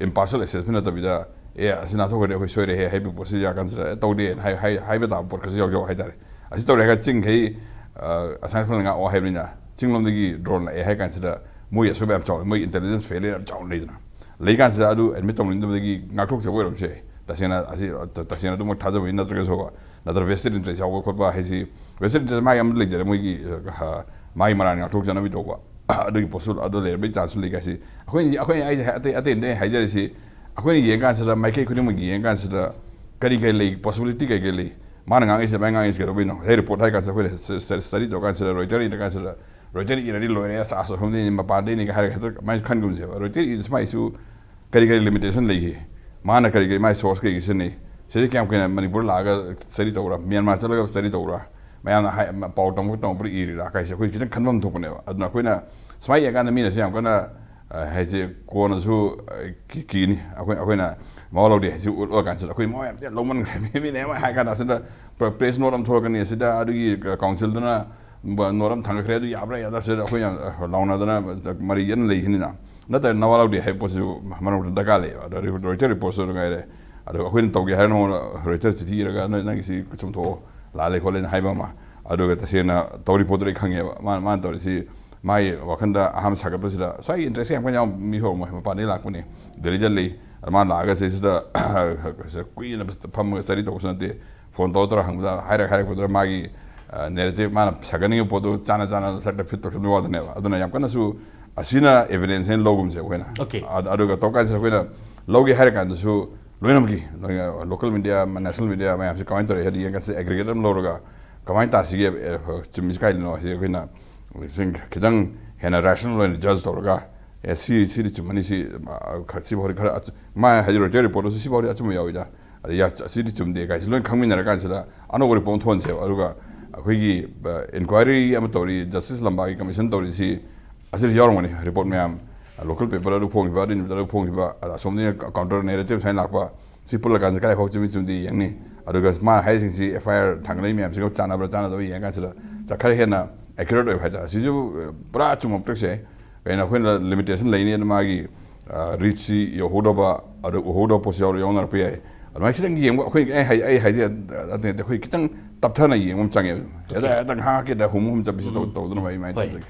ꯏꯝꯄꯥꯔꯁꯤꯌꯦꯜ ꯑꯦꯁꯦꯁꯃꯦꯟ ꯅꯠꯇꯕꯤꯗ, "ꯑꯦ, ꯑꯁꯤ ꯅꯥꯊꯣꯛꯈ꯭ꯔꯗꯤ ꯑꯩꯈꯣꯏ ꯁꯣꯏꯔꯦꯍꯦ" ꯍꯥꯏꯕ ꯄꯣꯠꯁꯤ ꯌꯥ ꯀꯥꯟꯁꯤꯗ, "ꯑꯦ, ꯇꯧꯗꯦ" ꯍꯥꯏ-, ꯍꯥꯏ-, ꯍꯥꯏꯕ ꯇꯥꯕ ꯄꯣꯠ ꯈꯔꯁꯨ ꯌꯥꯎ-, ꯌꯥꯎ ꯍꯥꯏꯇꯥꯔꯦ꯫ ꯑꯁꯤ ꯇꯧꯔꯦ ꯍꯥꯏꯔꯒ ꯆꯤꯡꯈꯩ, ꯑ, ꯑꯁꯥꯏ ꯐꯅ ꯉꯥꯛꯑꯣ ꯍꯥꯏꯕꯅꯤꯅ, ꯆꯤꯡꯂꯣꯝꯗꯒꯤ ꯗ꯭ꯔꯣꯟ ꯂꯥꯛꯑꯦ ꯍꯥꯏ ꯀꯥꯟꯁꯤꯗ ꯃꯣꯏ ꯑꯁꯣꯏꯕ ꯌꯥꯝ ꯆꯥꯎꯋꯦ, ꯃꯣꯏ ꯏꯟꯇꯦꯂꯤꯖꯦꯟꯁ ꯐꯦꯂꯤꯌꯔ ꯌꯥꯝ ꯆꯥꯎꯅ ꯂꯩꯗꯅ꯫ ꯂꯩꯀꯥꯟꯁꯤꯗ ꯑꯗꯨ ꯑꯦꯗꯃꯤꯠ ꯇꯧꯅꯤꯡꯗꯕꯗꯒꯤ ꯉꯥꯛꯊꯣꯛꯆꯕ ꯑꯣꯏꯔꯝꯕꯁꯨ ꯌꯥꯏ꯫ ꯇꯁꯦꯡꯅ ꯑꯁꯤ, ꯇ-, ꯇꯁꯦꯡꯅ ꯑꯗꯨꯃꯛ ꯊꯥꯖꯕꯒꯤ ꯅꯠꯇ꯭ꯔꯒꯁꯨ, ꯅꯠꯇ꯭ꯔꯒ ꯚꯦꯁꯇꯦꯠ ꯏꯟꯇꯔꯦꯁ ꯌꯥꯎꯕ ꯈꯣꯠꯄ ꯍꯥꯏꯁꯤ, ꯚꯦꯁꯇꯦꯠ ꯏꯟꯇꯔꯦꯁ ꯃꯥꯒꯤ ꯑꯃ ꯂꯩꯖꯔꯦ, ꯃꯣꯏꯒꯤ, ꯑ, ꯃꯥꯒꯤ ꯃꯔꯥꯜ ꯉꯥꯛꯊꯣꯛꯆꯅꯕꯒꯤ ꯇꯧꯕ꯫ ꯑꯗꯨꯒꯤ ꯄꯣꯠꯁꯨ ꯑꯗꯨ ꯂꯩꯔꯝꯕꯒꯤ ꯆꯥꯟꯁꯁꯨ ꯂꯩ ꯀꯥꯏꯁꯤ꯫ ꯑꯩꯈꯣꯏꯅ, ꯑꯩꯈꯣꯏꯅ ꯑꯩꯁꯦ ꯑꯇꯩ, ꯑꯇꯩ ꯑꯇꯩ ꯍꯥꯏꯖꯔꯤꯁꯤ, ꯑꯩꯈꯣꯏꯅ ꯌꯦꯡ ꯀꯥꯟꯁꯤꯗ, ꯃꯥꯏꯀꯩ ꯈꯨꯗꯤꯡꯃꯛ ꯌꯦꯡ ꯀꯥꯟꯁꯤꯗ ꯀꯔꯤ ꯀꯔꯤ ꯂꯩ, ꯄꯣꯁꯤꯕꯤꯂꯤꯇꯤ ꯀꯔꯤ ꯀꯔꯤ ꯂꯩ, ꯃꯥꯅ ꯉꯥꯡꯉꯤꯁꯦ, ꯃꯥꯏ ꯉꯥꯡꯉꯤꯁꯦ ꯀꯩꯗꯧꯕꯩꯅꯣ? ꯉꯁꯥꯏ ꯔꯤꯄꯣꯔꯠ ꯍꯥꯏ ꯀꯥꯟꯁꯤꯗ, ꯑꯩꯈꯣꯏꯅ ꯁ-, ꯁ-, ꯁ꯭ꯇꯗꯤ ꯇꯧ ꯀꯥꯟꯁꯤꯗ, ꯔꯣꯏꯇꯔ ꯏꯟꯅ ꯀꯥꯟꯁꯤꯗ, ꯔꯣꯏꯇꯔ ꯏꯔꯗꯤ ꯂꯣꯏꯔꯦ, ꯑꯁ ꯑꯁ ꯑꯁꯣꯝꯗꯩꯅꯤ ꯃꯄꯥꯟꯗꯩꯅꯤ ꯍꯥꯏꯔꯒ ꯍꯦꯛꯇ ꯀꯃꯥꯏꯅ ꯈꯟꯒꯨꯝꯁꯦꯕ? ꯔꯣꯏꯇꯔ ꯏꯔꯤꯁꯨ ꯃꯥꯏꯁꯨ ꯀꯔꯤ ꯀꯔꯤ ꯂꯤꯃꯤꯇꯦꯁꯟ ꯂꯩꯒꯦ? ꯃꯥꯅ ꯀꯔꯤ ꯀꯔꯤ ꯃꯥꯏ ꯁꯣꯔꯁ ꯀꯩꯒꯤ ꯁꯤꯖꯤꯟꯅꯩ? ꯁꯤꯗꯤ ꯀꯌꯥꯝ ꯀꯨꯏꯅ ꯃꯅꯤꯄꯨꯔ ꯂꯥꯛꯑꯒ ꯁ꯭ꯇꯗꯤ ꯇꯧꯕ꯭ꯔꯥ? ꯃ꯭ꯌꯥꯟꯃꯥꯔ ꯆꯠꯂꯒ ꯁ꯭ꯇꯗꯤ ꯇꯧꯕ꯭ꯔꯥ? ꯃꯌꯥꯝꯅ ꯍꯥꯏ-, ꯄꯥꯎ ꯇꯝꯃꯛꯄ ꯇꯝꯃꯛꯄ꯭ꯔꯥ ꯏꯔꯤꯔꯥ ꯀꯥꯏꯁꯦ ꯑꯩꯈꯣꯏ ꯈꯤꯇꯪ ꯈꯟꯐꯝ ꯊꯣꯛꯄꯅꯦꯕ꯫ ꯑꯗꯨꯅ ꯑꯩꯈꯣꯏꯅ ꯁꯨꯃꯥꯏꯅ ꯌꯦꯡꯀꯥꯟꯗ ꯃꯤꯅꯁꯨ ꯌꯥꯝ ꯀꯟꯅ, ꯑ, ꯍꯥꯏꯁꯦ ꯀꯣꯟꯅꯁꯨ, ꯑ, ꯀꯤ-, ꯀꯤꯅꯤ꯫ ꯑꯩꯈꯣꯏ, ꯑꯩꯈꯣꯏꯅ ꯃꯋꯥ ꯂꯧꯗꯦ ꯍꯥꯏꯁꯤ ꯎꯠꯂꯀꯥꯟꯁꯤꯗ ꯑꯩꯈꯣꯏ ꯃꯋꯥ ꯌꯥꯝ ꯊꯤꯅ ꯂꯧꯃꯟꯈ꯭ꯔꯦ꯫ ꯃꯤ-, ꯃꯤꯅ ꯍꯦꯛ ꯍꯥꯏ ꯀꯥꯟꯗ ꯑꯁꯤꯗ ꯄ꯭ꯔ-, ꯄ꯭ꯔꯦꯁ ꯅꯣꯠ ꯑꯃ ꯊꯣꯛꯂꯛꯀꯅꯤ, ꯑꯁꯤꯗ ꯑꯗꯨꯒꯤ ꯀꯥꯎꯟꯁꯤꯜꯗꯨꯅ ꯕ-, ꯅꯣꯠ ꯑꯃ ꯊꯥꯡꯒꯠꯈ꯭ꯔꯦ, ꯑꯗꯨ ꯌꯥꯕ꯭ꯔꯥ ꯌꯥꯗ꯭ꯔꯥ ꯁꯤꯗ ꯑꯩꯈꯣꯏ ꯌꯥꯝ, ꯑ, ꯂꯥꯎꯅꯗꯅ ꯃꯔꯩ ꯌꯦꯠꯅ ꯂꯩꯈꯤꯅꯤꯅ꯫ ꯅꯠꯇ꯭ꯔꯒ ꯅꯋꯥ ꯂꯧꯗꯦ ꯍꯥꯏꯕ ꯄꯣꯠꯁꯤꯁꯨ ꯃꯔꯛ ꯃꯔꯛꯇ ꯗꯔꯀꯥꯔ ꯂꯩꯌꯦꯕ꯫ ꯑꯗꯣ ꯔꯣꯏꯇꯔ ꯔꯤꯄꯣꯔꯠꯁꯨ ꯑꯗꯨ ꯉꯥꯏꯔꯦ꯫ ꯑꯗꯣ ꯑꯩꯈꯣꯏꯅ ꯇꯧꯒꯦ ꯍꯥꯏꯔ ꯅꯉꯣꯟꯗ ꯔꯣꯏꯇꯔ ꯆꯤꯊꯤ ꯏꯔꯒ "ꯅꯣꯏ ꯅꯪꯒꯤꯁꯤ ꯆꯨꯝꯊꯣꯛꯑꯣ, ꯂꯥꯜꯂꯦ ꯈꯣꯠꯂꯦꯅ" ꯍꯥꯏꯕ ꯑꯃ꯫ ꯑꯗꯨꯒ ꯇꯁꯦꯡꯅ ꯇꯧꯔꯤ ꯄꯣꯠꯇꯨꯗꯤ ꯑꯩ ꯈꯪꯉꯦꯕ꯫ ꯃꯥꯅ, ꯃꯥꯅ ꯇꯧꯔꯤꯁꯤ ꯃꯥꯒꯤ ꯋꯥꯈꯟꯗ ꯑꯍꯥꯟꯕ ꯁꯥꯒꯠꯄꯁꯤꯗ ꯁ꯭ꯋꯥꯏꯒꯤ ꯏꯟꯇꯔꯦꯁ ꯌꯥꯝ ꯀꯟꯅ ꯌꯥꯎꯕ ꯃꯤ ꯍꯧꯔꯝꯃꯣꯏ, ꯃꯄꯥꯟꯗꯒꯤ ꯂꯥꯛꯄꯅꯤ, ꯗꯦꯜꯂꯤꯗ ꯂꯩ꯫ ꯑꯗ ꯃꯥꯅ ꯂꯥꯛꯑꯒ ꯁꯤꯁꯤꯗ ꯀꯨꯏꯅ ꯐꯝꯃꯒ ꯁ꯭ꯇꯗꯤ ꯇꯧꯕꯁꯨ ꯅꯠꯇꯦ꯫ ꯐꯣꯟ ꯇꯧꯔ ꯇꯧꯔ ꯍꯪꯕꯗ ꯍꯥꯏꯔꯛ ꯍꯥꯏꯔꯛꯄꯗꯨꯗ ꯃꯥꯒꯤ, ꯑ, ꯅꯦꯔꯦꯇꯤꯚ ꯃꯥꯅ ꯁꯥꯒꯠꯅꯤꯡꯉꯤꯕ ꯄꯣꯠꯇꯨ ꯆꯥꯅ ꯆꯥꯅ ꯁꯛꯇ ꯐꯤꯠ ꯇꯧꯁꯤꯟꯕꯒꯤ ꯋꯥꯗꯅꯦꯕ꯫ ꯑꯗꯨꯅ ꯌꯥꯝ ꯀꯟꯅꯁꯨ ꯑꯁꯤꯅ ꯑꯦꯚꯤꯗꯦꯟꯁ ꯍꯥꯏꯅ ꯂꯧꯒꯨꯝꯁꯦ ꯑꯩꯈꯣꯏꯅ꯫ Okay. ꯑꯗ-, ꯑꯗꯨꯒ ꯇꯧ ꯀꯥꯟꯁꯤꯗ ꯑꯩꯈꯣꯏꯅ ꯂꯧꯒꯦ ꯍꯥꯏꯔ ꯀꯥꯟꯗꯁꯨ ꯂꯣꯏꯅꯃꯛꯀꯤ, ꯂꯣꯀꯦꯜ ꯃꯤꯗꯤꯌꯥ, ꯅꯦꯁꯅꯦꯜ ꯃꯤꯗꯤꯌꯥ ꯃꯌꯥꯝꯁꯤ ꯀꯃꯥꯏꯅ ꯇꯧꯔꯤ ꯍꯥꯏꯗꯤ ꯌꯦꯡ ꯀꯥꯟꯁꯤꯗ ꯑꯦꯒ꯭ꯔꯤꯒꯦꯠ ꯑꯃ ꯂꯧꯔꯒ ꯀꯃꯥꯏꯅ ꯇꯥꯁꯤꯒꯦ, ꯑꯦ, ꯆꯨꯝꯃꯤꯁꯤ ꯀꯥꯏꯗꯅꯣ ꯍꯥꯏꯁꯤ ꯑꯩꯈꯣꯏꯅ ꯈꯤꯇꯪ ꯍꯦꯟꯅ ꯔꯦꯁꯅꯦꯜ ꯑꯣꯏꯅ ꯖꯁ ꯇꯧꯔꯒ, ꯑꯦ, ꯁꯤ, ꯁꯤꯗꯤ ꯆꯨꯝꯃꯅꯤ, ꯁꯤ, ꯑ, ꯈ-, ꯁꯤꯐꯥꯎꯗꯤ ꯈꯔ ꯑꯆꯨ-, ꯃꯥ ꯍꯥꯏꯗꯤ ꯔꯣꯏꯇꯔ ꯔꯤꯄꯣꯔꯠꯇꯁꯨ ꯁꯤꯐꯥꯎꯗꯤ ꯑꯆꯨꯝꯕ ꯌꯥꯎꯋꯤꯗ, ꯑꯗ ꯌꯥ-, ꯑꯁꯤꯗꯤ ꯆꯨꯝꯗꯦ ꯀꯥꯏꯁꯤ ꯂꯣꯏ ꯈꯪꯃꯤꯟꯅꯔ ꯀꯥꯟꯁꯤꯗ ꯑꯅꯧꯕ ꯔꯤꯄꯣꯔꯠ ꯑꯃ ꯊꯣꯛꯍꯟꯁꯦꯕ꯫ ꯑꯗꯨꯒ ꯑꯩꯈꯣꯏꯒꯤ, ꯑ, ꯏꯟꯀ꯭ꯋꯥꯏꯔꯤ ꯑꯃ ꯇꯧꯔꯤ, ꯖꯁꯇꯤꯁ ꯂꯝꯕꯥꯒꯤ ꯀꯃꯤꯁꯟ ꯇꯧꯔꯤꯁꯤ ꯑꯁꯤꯗ ꯌꯥꯎꯔꯝꯒꯅꯤ ꯔꯤꯄꯣꯔꯠ ꯃꯌꯥꯝ꯫ ꯂꯣꯀꯦꯜ ꯄꯦꯄꯔ ꯑꯗꯨ ꯐꯣꯡꯈꯤꯕ, ꯑꯗꯨ ꯅꯨꯃꯤꯠꯇ ꯑꯗꯨ ꯐꯣꯡꯈꯤꯕ, ꯑꯗ ꯑꯁꯣꯝꯗꯒꯤ ꯀꯥꯎꯟꯇꯔ ꯅꯦꯔꯦꯇꯤꯚ ꯁꯨꯃꯥꯏꯅ ꯂꯥꯛꯄ, ꯁꯤ ꯄꯨꯜꯂꯀꯥꯟꯁꯤꯗ ꯀꯗꯥꯏ ꯐꯥꯎ ꯆꯨꯝꯃꯤ ꯆꯨꯝꯗꯦ ꯌꯦꯡꯅꯤ꯫ ꯑꯗꯨꯒ ꯃꯥꯅ ꯍꯥꯏꯔꯤꯁꯤꯡꯁꯤ ꯑꯦꯐ ꯑꯥꯏ ꯑꯥꯔ ꯊꯥꯡꯒꯠꯂꯛꯏ ꯃꯌꯥꯝꯁꯤꯒ ꯆꯥꯟꯅꯕ꯭ꯔꯥ ꯆꯥꯟꯅꯗꯕ ꯌꯦꯡꯉ ꯀꯥꯟꯁꯤꯗ ꯈꯔ ꯍꯦꯟꯅ ꯑꯦꯀ꯭ꯌꯨꯔꯦꯠ ꯑꯣꯏꯕ ꯍꯥꯏꯇꯥꯔꯦ꯫ ꯁꯤꯁꯨ, ꯑ, ꯄꯨꯔꯥ ꯑꯆꯨꯝꯕ ꯑꯃꯇꯛꯁꯦ꯫ ꯀꯩꯅꯣ ꯑꯩꯈꯣꯏꯅ ꯂꯤꯃꯤꯇꯦꯁꯟ ꯂꯩꯅꯤ, ꯑꯗꯨ ꯃꯥꯒꯤ, ꯑ, ꯔꯤꯆꯁꯤ ꯌꯧꯍꯧꯗꯕ, ꯑꯗꯨ ꯎꯍꯧꯗꯕ ꯄꯣꯠꯁꯨ ꯌꯥꯎꯔ-, ꯌꯥꯎꯅꯔꯛꯄ ꯌꯥꯏ꯫ ꯑꯗꯨꯃꯥꯏꯅ ꯈꯤꯇꯪ ꯌꯦꯡꯕ, ꯑꯩꯈꯣꯏ, ꯑꯩ ꯍꯥꯏ-, ꯑꯩ ꯍꯥꯏꯁꯦ ꯑꯗꯨ ꯅꯠꯇꯦ, ꯑꯩꯈꯣꯏ ꯈꯤꯇꯪ ꯇꯞꯊꯅ ꯌꯦꯡꯕ ꯑꯃ ꯆꯪꯉꯦꯕ꯫ ꯍꯦꯛꯇ, Okay. ꯍꯦꯛꯇ ꯉꯥꯏꯍꯥꯛꯀꯤꯗ ꯍꯨꯝ ꯍꯨꯝ ꯆꯠꯄꯁꯤ ꯇꯧ-, ꯎꯝ. ꯇꯧꯗꯅꯕ ꯑꯩ ꯃꯥꯏꯅ ꯍꯣꯏ꯫ ꯊꯝꯖꯒꯦ꯫